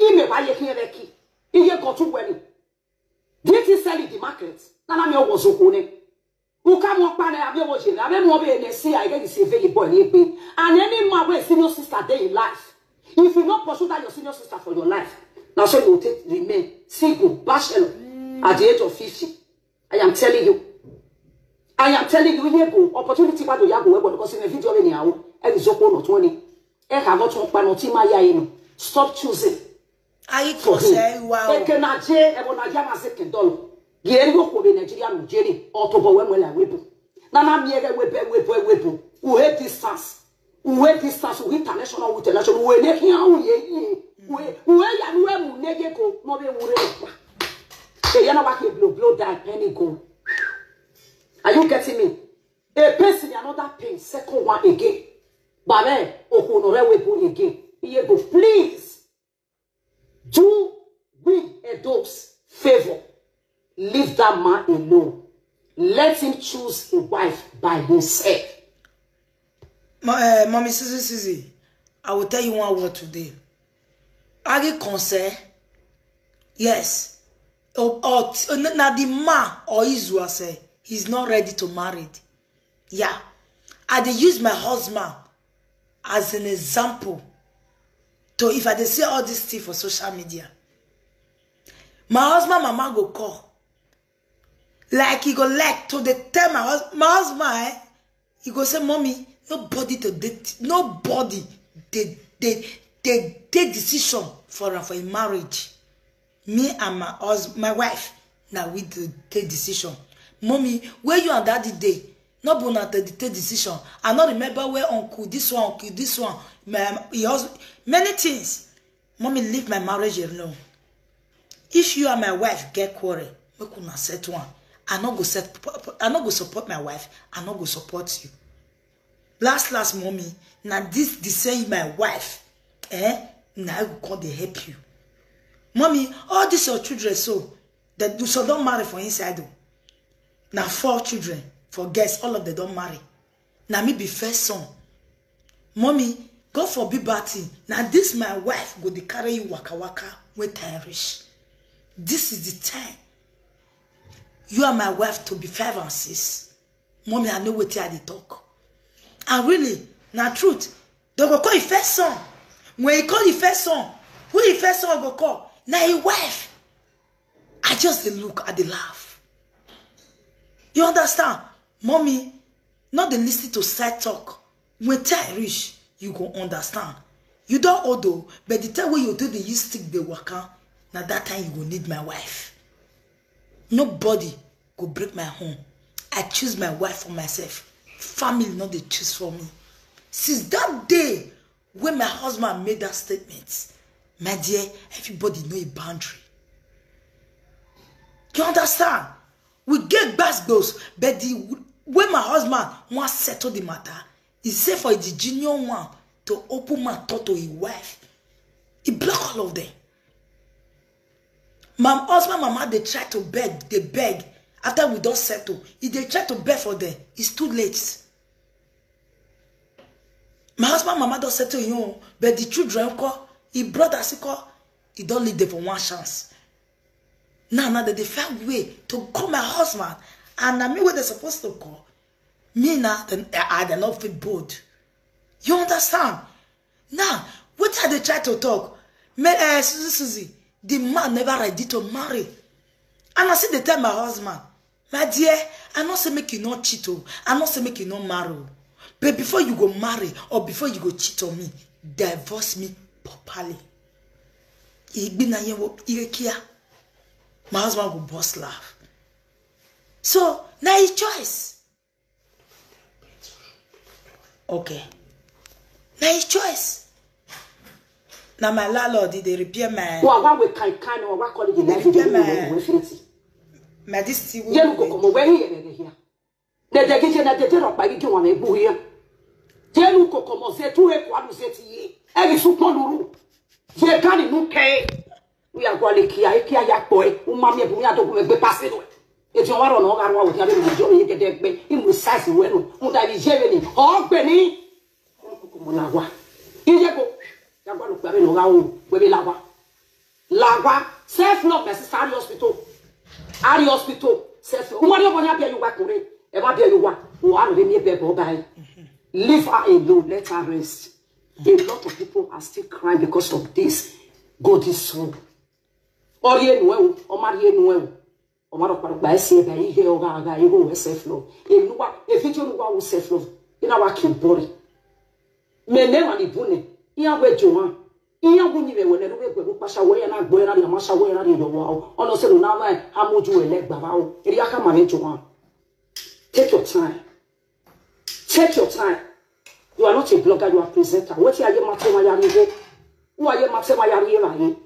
Ime ba ye kien reki. Iye go to weni. Did he sell in the market? Nana mi owo zoko ne. Uka mo pa ne abi owo jere. Abi mo be ne si I get the save ye boy ye be. And any man wey senior sister dey in life. If you not pursue that your senior sister for your life, now so you take remain single, bachelor at the age of fifty. I am telling you. I am telling you, here go opportunity ba do ya go because in a video ni awo. E zoko no twenty. E ka go tun pa no ti ma ya inu. Stop choosing. Ayi ko se wa o. Eke na je, e bo na ya ma se kendolo. Ye ri ko be Nigeria no jere. O to bo we mo la we bu. Na na mi e we be we be we bu. U hate distance. U hate distance. U international, u international. U ne ki an u ye ye. U u ya nu e mu ne ye ko no be u re pa. E ya na wa ke blow blow die penny go. Are you getting me? A pain in another pain, second one again. Babe, Okunore will go again. He go, please do we a dog's favor. Leave that man alone. Let him choose a wife by himself. Mo- eh, Mommy Susie Susie, I will tell you one word today. Agi concern, yes. Or, or t- n- na the man or Israel say he's not ready to marry. Yeah. I dey use my husband as an example. To if I dey say all this thing for social media, my husband mama go call. Like he go like to dey tell my husband, my husband, eh? He go say, "Mommy, nobody to date, nobody they they they take decision for am for a marriage. Me and my husband, my wife, now we dey take decision. Mommy, where you and daddy dey? No be una take take decision. I no remember where uncle this one, uncle this one, my he husband, many things. Mommy, leave my marriage alone. If you and my wife get quarrel, make una settle am. I no go set, I no go support my wife. I no go support you. Last last, mommy, na this the same my wife, eh? Na I go come dey help you, mommy. All these your children so, that you so don marry for inside o. Na four children for girls, all of them don marry. Na me be first son. Mommy, God forbid bad thing. Na this my wife go dey carry you waka waka when time reach. This is the time you and my wife to be five and six. Mommy, I know wetin I dey talk. And really, na truth. They go call you first son. When you call you first son, who you first son go call? Na your wife. I just dey look, I dey laugh. You understand? Mommy, No dey listen to side talk. When time reach, you go understand. You don old o, but the time wey you take dey use stick dey waka, na that time you go need my wife. Nobody go break my home. I choose my wife for myself. Family no dey choose for me. Since that day when my husband made that statement, my dear, everybody know a boundary. You understand? We get gbasgbos, but the when my husband wan settle the matter, he say for the junior one to open mouth talk to his wife. He block all of them. My husband mama dey try to beg, dey beg. After we don settle, he dey try to beg for them. It's too late. My husband mama don settle him own, but the children call, his brother still call, he don leave them for one chance. Now, now that they find way to call my husband, and na me wey they supposed to call. Me now, then I, I dem not fit bold. You understand? Now, what are they try to talk? Me, uh, Susie, Susie, the man never ready to marry. And I see they tell my husband, my dear, I not say make you not cheat o. I not say make you not marry o. But before you go marry or before you go cheat on me, divorce me properly. Igbi na yen wo ire kia. My husband go bust laugh. So, na his choice. Okay. Na his choice. Na my landlord, he dey repair my Wa wa we kai kai no wa call the life Repair my we fiti. My this thing. Ye lu ko komo we ye ye here. De de gije na de de ro pa gije wa me bu here. Je lu ko komo ze tu e kwa lu ze ti ye. E bi su pon luru. Ye gani nu ke. Uya gwa le kia, e kia ya po e. U ma mi e bu mi adogun egbe pase lo. E ti wa ro no ga ro wa o ti a be mi jo mi gede gbe. I mu size we no. Mu da bi je we ni. O gbe ni. Ko mo la wa. Iye ko. Ya gwa lo pe be no ga o. We be la wa. La wa. Self love, my sister, Ari Hospital. Ari Hospital. Self love. Umari obo ni abi you wa kure. E ba bi you wa. O a re mi be bo bai. Leave her alone. Let her rest. A lot of people are still crying because of this golden soul. Ori enu e o, o mari enu e o. O maro pa pa esi e ba ihe o ga ga e go we self love. Enu wa, e fi jo nu wa o self love. Ina wa ki bori. Me ne wa ni bune. Iya we jo wa. Iya wu ni we we ne ru we gbe ru pa sha we ya na gbo ya na ri ma sha we ya na ri yo wa o. Ono se ru na wa ha mo ju we le gba wa o. Eri aka ma ne jo wa. Take your time. Take your time. You are not a blogger, you are a presenter. Wetin aye mate ma yari wo? Who aye mate ma yari wo?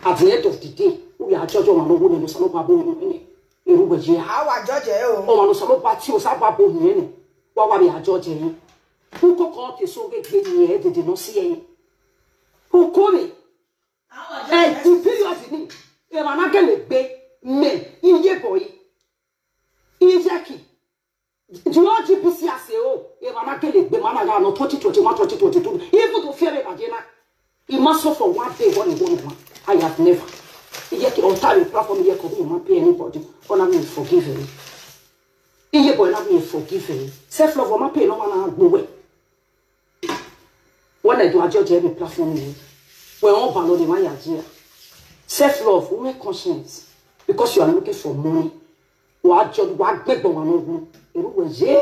At the end of the day, we are judge ọmọ lọ́wọ́ nínú sọ́nà bá bóyá nínú ẹni. Irú wẹ̀ jẹ́. Àwa judge ẹ o. Ọmọ ló sọ́nà bá tí o sábà bóyá nínú. Wá wá bí a judge yín. Who kò kàn tẹ̀ sóge gbé ni ẹ̀ dèdè náà sí ẹ̀yìn? Who kò mi? Ẹ̀ ti period ni. Ẹ̀ máa ná gẹ̀lẹ̀ gbé mẹ́ iye bọ̀ yìí. Iye kì. The O G P C as a whole, if I'm not getting big man, I got no twenty twenty-one, twenty twenty-two, even to fear it again. It must suffer one day, one in one, one. I have never. Yet, on time, you platform, you could not pay anybody. On I mean, forgive him. Iye boy, not mean forgive him. Self love, I'm not paying no one, I go away. When I do, I judge every platform, you. We're all balloon in my idea. Self love, women conscience, because you are looking for money. Wa jọ wa gbẹgbọn wa n'ogun. Eru we ye.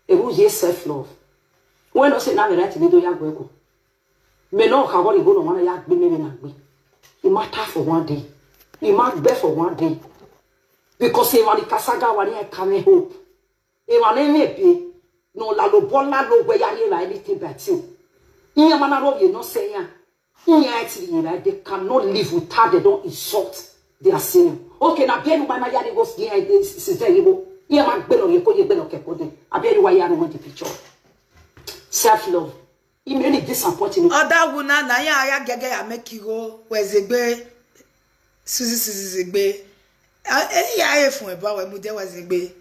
Eru ye self love. When I say na me right ni do ya gbe ko. Me no ka worry go no wan ya gbe me na gbe. It matter for one day. It matter for one day. Because e wa ni kasaga wa ni e ka me hope. E wa ni me be. No la lo bola lo we ya ni la anything but you. Iya mana ro ye no say ya. They cannot live without they don't insult their senior. Okay, now be anybody my yard goes here since then you go. Yeah, man, belo ye ko ye belo ke ko de. I be anywhere you want the picture. Self love. It made it disappointing. Other woman na ya ya gege ya make you go. Where's the gbe? Susie, Susie, Susie gbe. Eh, ya e fun e ba we mu de where's the gbe?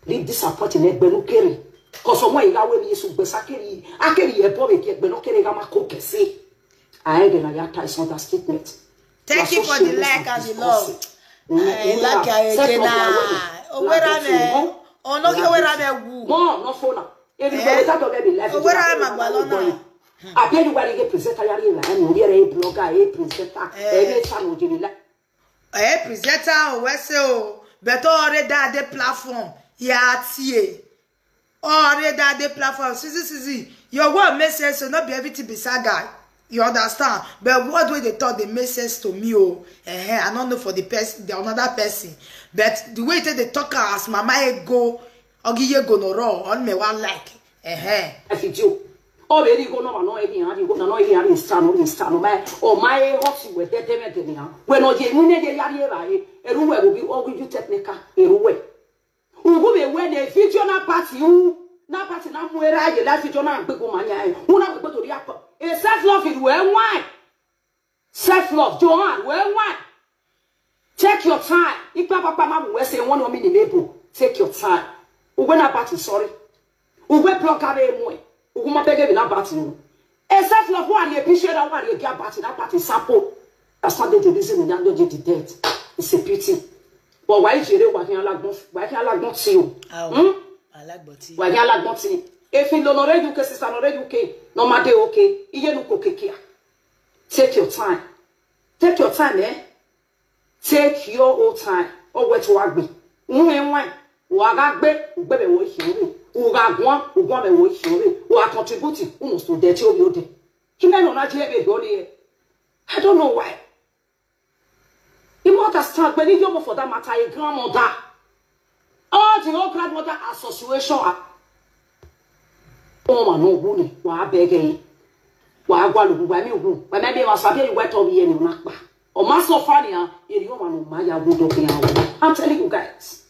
Leave disappointing egbe nu kere. Cause ọmọ ìyá wẹ̀ mi Yesu gbẹ̀sà kiri. Akiri ye bọ́ mi kí egbe nu kere ga ma ko kẹsí. Aye de na ya ta is understatement. Thank you for the like and the love. I like you again. Owera me. Ono ke owera me wu. Mo no fona. Ebi ko ta to be life. Owera me gba lona. Abi anywhere you presenter ya ri la, e mo bi e blogger, e presenter, e me channel de la. Eh, presenter o, we say o, but already that the platform, yeah, tie. Or that dey platform, Suzy, Suzy, your word make sense, so not be everything be saga. You understand? But what wey dey talk dey make sense to me, oh. Eh, I don't know for the person, the another person. But the way they talk as Mama Ego, Ogiye Gonoro, on me one like. Eh. Video. Ọ bụ eri go nọmba nọ eri ha dị go na nọ eri ha dị nsa nọ eri nsa nọ ma ọ ma e hot we tete me tete ha. We no je mu ne je ya ri e ba e. Eru we go bi ọ gu ju technical eru we. Ugu me we ne video na party u na party na mu era ye la video na gbe go ma nya e. Una gbe to ri akọ. E self love is well why. Self love Johan well why. Take your time. Ipa papa ma mu we say one minute nebo. Take your time. Ugu na party sorry. Ugu blogger be mu e. Ugu ma bege bi na party u. E self love wa ri e picture da wa ri e get party na party sapo. That's not the reason we don't do the death. It's a pity. But why is it why can alagbon why can alagbon ti o? Hmm? Alagboti. Why can alagbon ti? If you don't already U K sister already U K, no matter okay. Iye nu ko kekia. Take your time. Take your time eh. Take your own time. O we to agbe. Nwe nwe. Wa ga gbe, gbe be wo ihi ore. U ga gwan, u gwan be wo ihi ore. Wa contribute, u must to de ti o bi o de. Ki me no na je be ore. I don't know why. You understand? When you for that matter, a grandmother. All the old grandmother association. Oh, man, no, who ne? Wa beg eh? Wa gwa lu wa mi wu. Wa me be wa sabe wa to bi e ni na pa. O ma so fa ni a, e ri o ma no ma ya wu do ke ya. I'm telling you guys.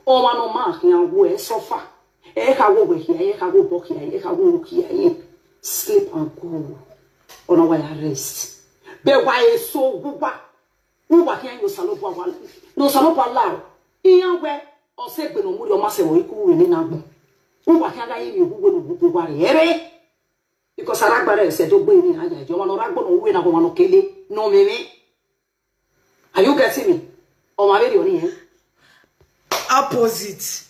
O ma no ma ke ya wu e so fa. E ka wo we here, e ka wo bo here, e ka wo wo here. Sleep and go. Ona wa ya rest. Be wa e so wu wa. Wu wa ke yo salo bo wa. No salo bo la. Iyan we o se gbe no mu ri o ma se wo iku we ni na gbo. Wu wa ke ga yi mi wu we no wu wa re. Because aragbara ese do gbe ni aya je wa no ragbo no we na ko wa no kele no meme. Are you getting me? O ma be ri o ni eh? Opposite.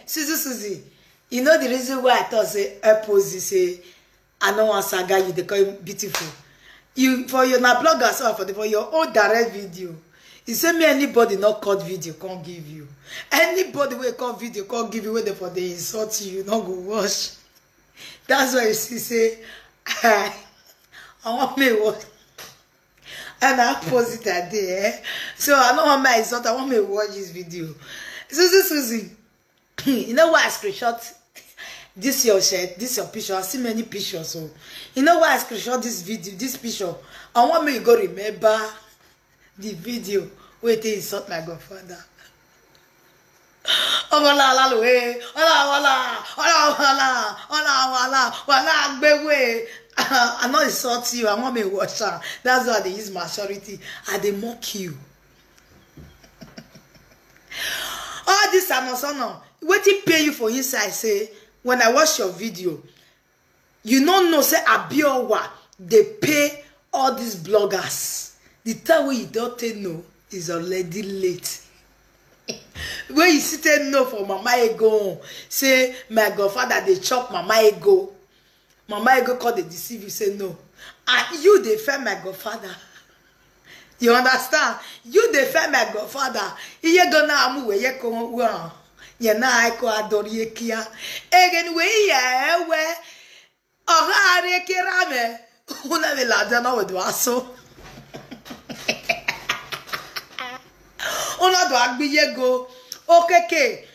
Suzy, Suzy, you know the reason why I thought say opposite, say I no wan saga you, they call you beautiful. You for your na bloggers or for the for your own direct video. You say me anybody no cut video can't give you. Anybody will cut video can't give you where they for they insult you, you no go watch. That's why you see say I want me watch. And I post it that day, eh? So I don't want my insult. I want me watch this video. Suzy, Suzy, you know why I screenshot this your shirt, this your picture? I see many pictures. So you know why I screenshot this video, this picture? I want me to go remember the video where they insult my godfather. Ọmọ làlá lò ẹ, ọlá wàlá, ọlá wàlá, ọlá wàlá, wàlá gbẹwẹ. I no insult you, I want me watch am. That's why I dey use maturity. I dey mock you. All this anosona, wetin pain you for inside say when I watch your video, you no know say Abiowa dey pay all these bloggers. The time wey you don take know is already late. When you see take know for Mama Ego, say my godfather dey chop Mama Ego. Mama Ego come dey deceive you say no. And you dey fair my godfather. You understand? You dey fair my godfather. Iye go na amu we ye ko wa. Ye na ai ko adori ye kia. Egen we ye we. Ọha arị ekere ame. Una me la jana we do aso. Una do agbiye go. Okeke.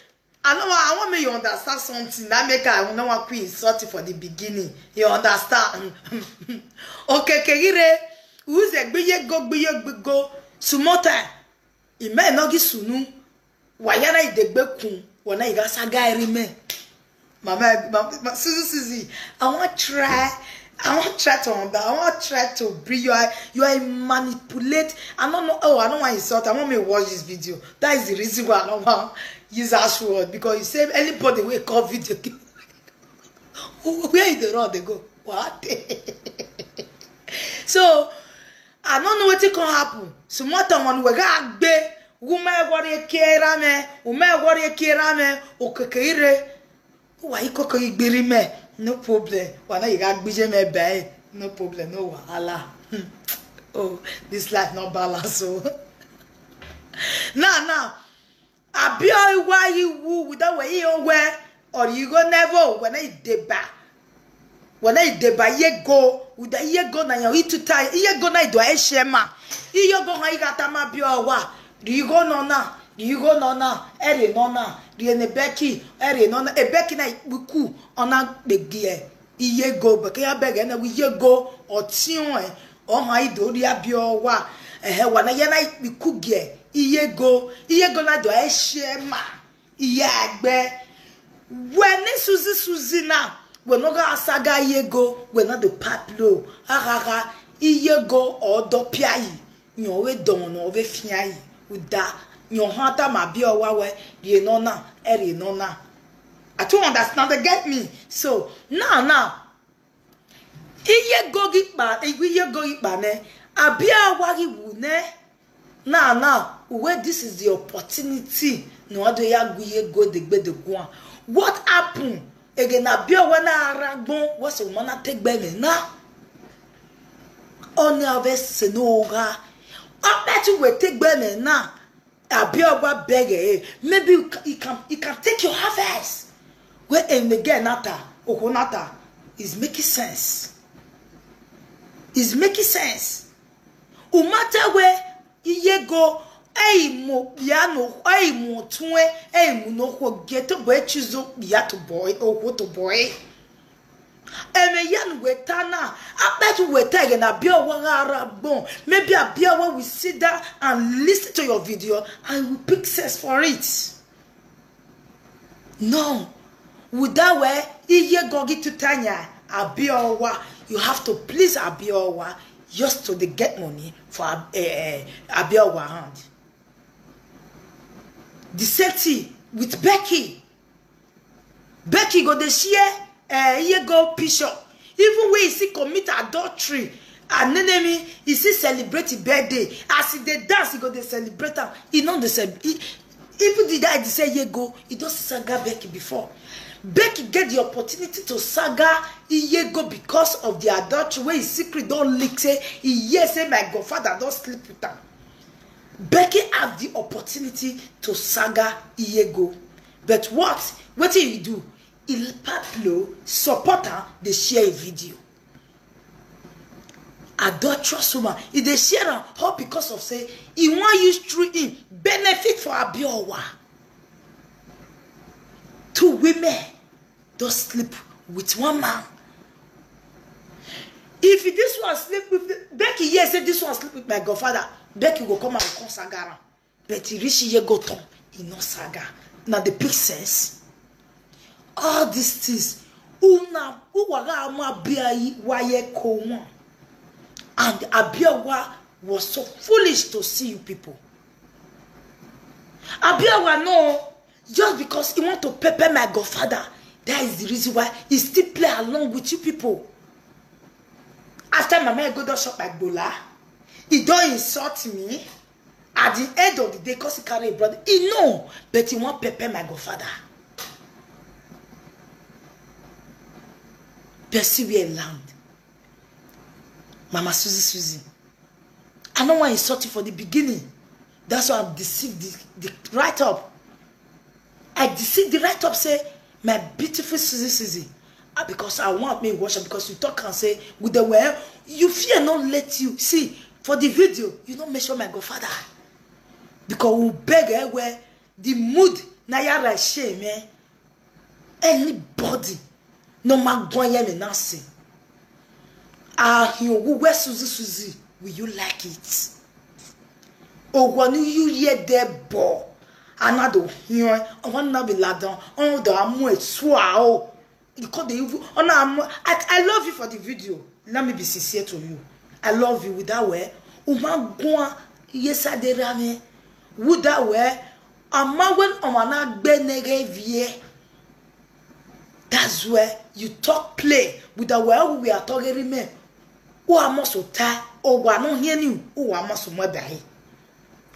I know I want me you understand something. That make I no want queen insult for the beginning. You understand? Okeke ire. Uze gbiye go gbiye go. Sumota. Ime no gi sunu. Wayana idegbe kun. Wana igasa gairi me. Mama, mama, Suzy, Suzy, I want try. I want try to under. I want try to bring you. You are manipulate. I don't know. Oh, I don't want insult. I want me watch this video. That is the reason why I don't want use that word because you say anybody will call video. Where is the road they go? What? So I no know wetin come happen. Small time one we ga gbe. Woman worry kera me. Woman worry kera me. Okeke ire. Wa ikoko igbiri me. No problem. Wa na iga gbije me be. No problem. No wahala. Oh, this life not balance so. Now, now. Abio iwa iwu without we iyo we. Or you go never, when I deba. When I deba, ye go, with the ye go na yo, itu tai, ye go na do I shema. Iyo go ha igata ma bi owa. You go no na, you go no na, ere no na, ri ne beki, ere no na, e beki na ikpuku, ona begie. Iye go, beke ya bege na wi ye go, o tion e, o ha ido ri abi owa. Ehe, wa na ye na ikpuku gie, iye go, iye go na do I shema. Iye agbe. When Susie Susie na, we no ga saga iye go, we no do pat lo. Agaga, iye go o do piai. Nyo we don no we fiai. Uda, nyo hata ma bi owa we, ye no na, ere no na. I don't understand, they get me. So, now, now, iye go gi pa, iye go gi pa ne, abi awa gi wu ne. Now, now, we, this is the opportunity. No, ado ya gu ye go the gbe the guan. What happened? Again, abi owa na aragbon, what's a woman take bene na? Only have a senoga. I bet you will take bene na. Abi owa beg, eh? Maybe you can, you can, you can take your harvest. Where in the girl nata, okonata, is making sense. Is making sense. Umate we iye go, ei mo piano, ei mo tue, ei mo no ho geto bo echizo piato boy, o hoto boy. Eme yan weta na, I bet you weta again, abi owa ga aragbon. Maybe abi owa will sit down and listen to your video and will pick sense for it. No. With that way, iye go gi tutanya, abi owa. You have to please abi owa just to dey get money for Ab-, eh, eh, abi owa hand. The same thing with Becky. Becky go dey share, eh, iye go picture. Even when he see commit adultery, an enemy, he see celebrate him birthday. As he dey dance, he go dey celebrate am. He no dey cel-, he, even the guy dey say iye go, he don saga Becky before. Becky get the opportunity to saga iye go because of the adultery wey his secret don leak. Say he hear say my godfather don sleep with am. Becky have the opportunity to saga iye go, but what? Wetin he do? He pablo support am, dey share a video. Adulterous woman, he dey share am all because of say he wan use through him benefit for abi owa. Two women don sleep with one man. If this one sleep with, Becky hear say this one sleep with my godfather, Becky go come and come saga am. But he reach iye go turn, he no saga. Now the big sense. All these things, una, uwaga ama bia waye ko one. And abi owa was so foolish to see you people. Abi owa no, just because he want to pepper my godfather, that is the reason why he still play along with you people. After mama go don shop my gbola, he don insult me. At the end of the day, cause he carry a brother, he know, but he wan pepper my godfather. Person where land. Mama Susie Susie. I no wan insult you for the beginning. That's why I deceive the, the write up. I deceive the write up say, my beautiful Susie Susie. Ah, because I want me watch am, because you talk and say, with the way you fear not let you see for the video, you no mention my godfather. Because we beg eh, where the mood na yara shame eh. Anybody no ma gwan ye me na say. Ah, you who wear Susie Susie, will you like it? Owa ni you ye de bo. Anado hion, owa na be ladan, on do amu e swa o. You call the evil, on amu, I, I love you for the video. Let me be sincere to you. I love you with that way. Uma gwan, yes, I did, I mean, with that way, ama when owa na gbe nege vie. That's where you talk play with the way we are talking, men. Who are most of time, or one no hear you, who are most of my bay.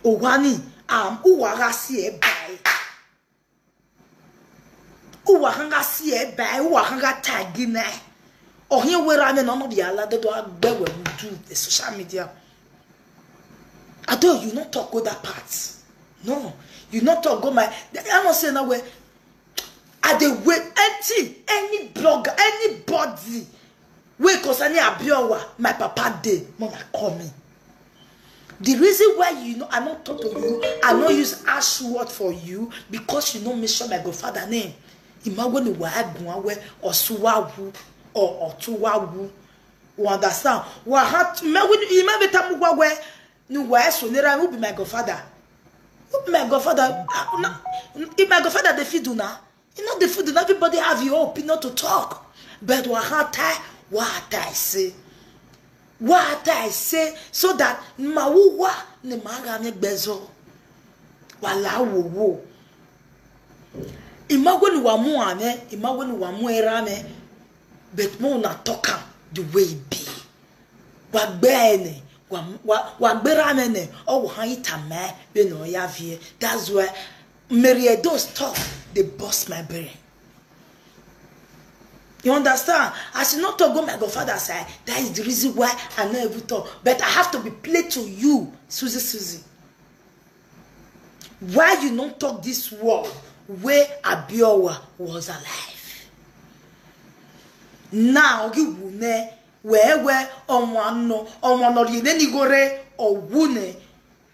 Or one, um, who are I see a bay. Who are hanga see a bay, who are hanga tag in there. Or here where I mean, none of the Allah, the dog, where we do the social media. I don't, you not talk go that part. No, you not talk go my, I not say no way. I dey wait anything, any blogger, anybody wey concerning Abiowa, my papa dey, make una call me. The reason why you know I no talk to you, I no use ash word for you because you no mention my godfather name. Imagine why I go away or Suwawu or Otuwawu. You understand? Wahat me when you may be tamu wawe. No why so nera who be my godfather? Who be my godfather? Ah, na- if my godfather dey feed una, you know the food and everybody have your opinion to talk. But wahat I wahat I say. Wahat I say so that mawuwa ni maga ne gbezo. Wala wo wo. Imagine wa mu ame, imagine wa mu erame. But mo na talk am the way e be. Wa gbe ene, wa wa wa gbera me ne, o wa han ita me be no ya vie. That's why Mary Edo's talk dey burst my brain. You understand? As you not talk go my godfather side, that is the reason why I no even talk. But I have to be play to you, Susie Susie. Why you no talk this word where Abiowa was alive? Now you wune where where on one no on one or you then you go re or wune.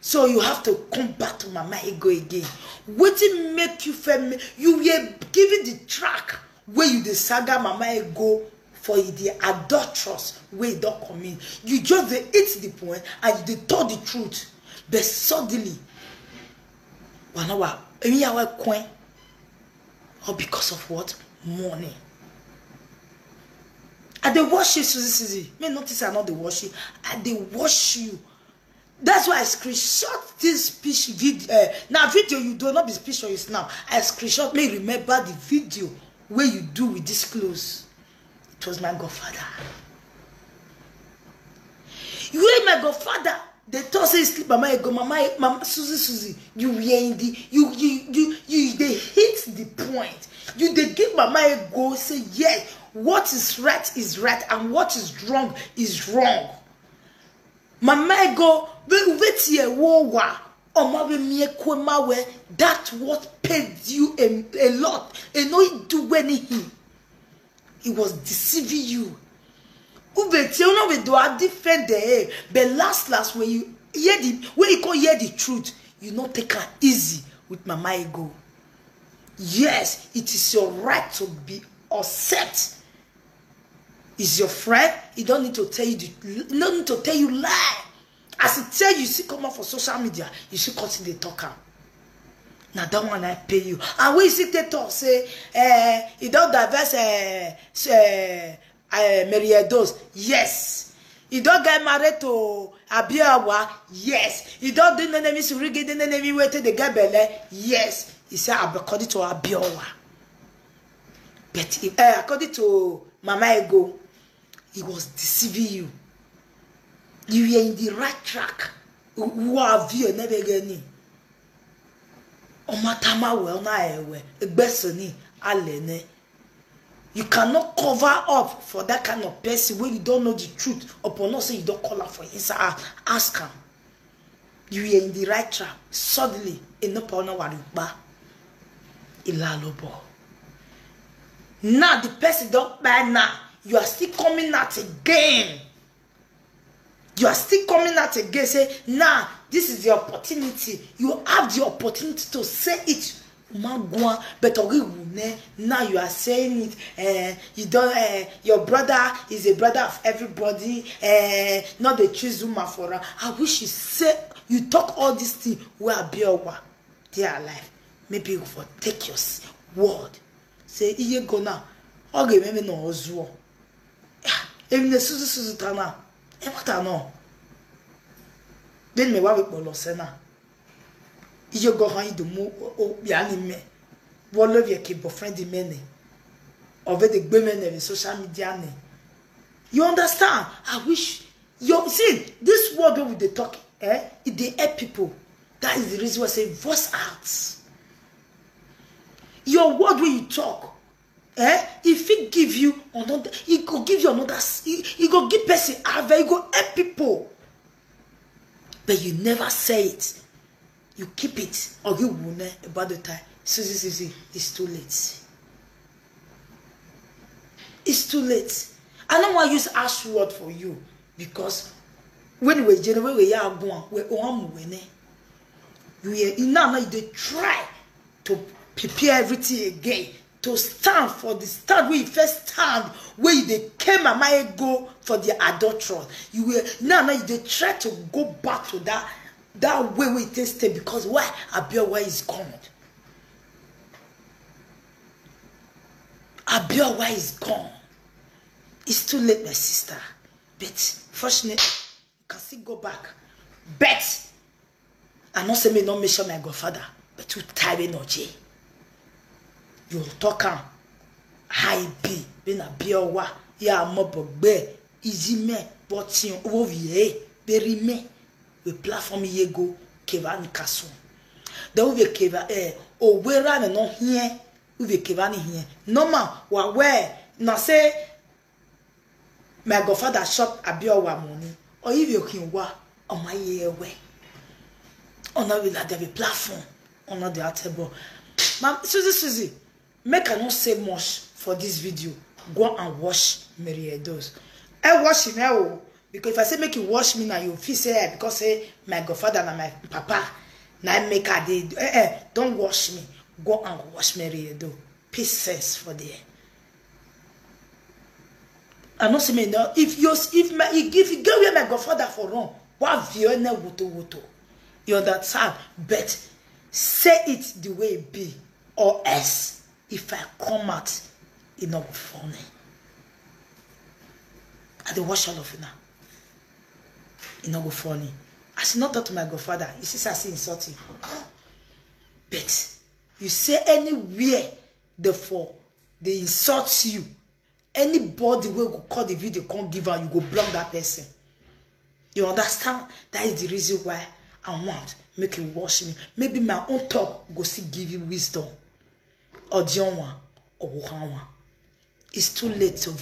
So you have to come back to Mama Ego again. Wetin make you fail me? You were given the track where you the saga Mama Ego for the adulterous way don't come in. You just dey eat the point and you dey tell the truth. But suddenly, one hour, any hour coin, all because of what? Money. I dey watch you, Susie Susie. Me notice I not dey watch you. I dey watch you. That's why I screenshot this speech video. Uh, now video you do not be speech you snap. I screenshot me remember the video where you do with this clothes. It was my godfather. You were my godfather. They told say sleep, mama, you go, mama, mama, Susie, Susie. You were in the, you, you, you, you. They hit the point. You they give mama a go say yes. What is right is right, and what is wrong is wrong. Mama ego we wait here wo wa. Oma we mi ekwe ma we. That what paid you a, a lot. E no do anything. He was deceiving you. Ube tie una we do a defend the but last last when you hear the when you come hear the truth, you not take her easy with mama ego. Yes, it is your right to be upset. Is your friend. He don't need to tell you the no need to tell you lie. As he tell you, you see come up for social media, you see continue dey talk am. Now that one I pay you. And when you see they talk say, eh, he don't diverse, eh, s- eh, eh, Mary Edos. Yes. He don't get married to Abiawa. Yes. He don't do no name is Rigi, the name he waited the get belle. Yes. He said according to Abiawa. But if, eh, according to Mama Ego, he was deceiving you. You were in the right track. Who have you never getting? Omatama well na ewe egbesoni alene. You cannot cover up for that kind of person when you don't know the truth. Upon not say you don't call her for inside, ask her. You were in the right trap. Suddenly, enough power now wariba. Ilalobo. Now the person don't buy now. You are still coming out again. You are still coming out again. Say, now this is the opportunity. You have the opportunity to say it. Magua, but now you are saying it. Eh, you don't. Eh, your brother is a brother of everybody. Eh, not the choose woman for her. I wish you say you talk all this thing where Abiowa they are alive. Maybe you for take your s- word. Say iye go now. Okay, maybe no ozuo. Even the suzu suzu tana. E what I know. Then me wa we polo sena. Iyo go han idumu o ya ni me. Wo love your kid boyfriend the many. Over the women in social media ne. You understand? I wish you see this word wey we dey talk, eh? It dey help people. That is the reason why I say voice out. Your word wey you talk, eh? If it give you another, it go give you another. It, it go give person have. It go help people. But you never say it. You keep it. Or you won't about the time. Susie, Susie, it's too late. It's too late. I no wan use harsh word for you because when we generate we ya go on we on we ne. You hear? Now now you dey try to prepare everything again to stand for the stand where you first stand where you dey came mama ego for the adultery. You were now now you dey try to go back to that that way where you take stay because why Abiowa is gone. Abiowa is gone. It's too late, my sister. But fortunately, you can still go back. But I not say me not mention my godfather, but you tie no J. You talk am high B, been Abiowa, ya mobogbe, easy me, but you over here, bury me. We platform ye go Kevani Kasu. Then we Keva eh Owera me no here. We Kevani here. Normal, wa where na say my godfather shop Abiowa money. Or if you can wa on my year way. On our will have a platform. On the table. Ma'am, Susie, Susie, make I not say much for this video. Go and watch Mary Edo's. I watch him now because if I say make you watch me now, you feel say eh, because say my godfather and my papa, now make I did. Eh, eh, don't watch me. Go and watch Mary Edo. Peace sense for there. I know say me now. If you if my if you get where my godfather for wrong, what view na woto woto. You understand? But say it the way it be, or else if I come out, it not go funny. I dey watch all of you now. It not go funny. I should not talk to my godfather. You see, I see insulting. But you say anywhere the for they insult you. Anybody wey go call the video come give am, you go block that person. You understand? That is the reason why I want make you watch me. Maybe my own talk go still give you wisdom. Odionwa, Owohanwa. It's too late to vote.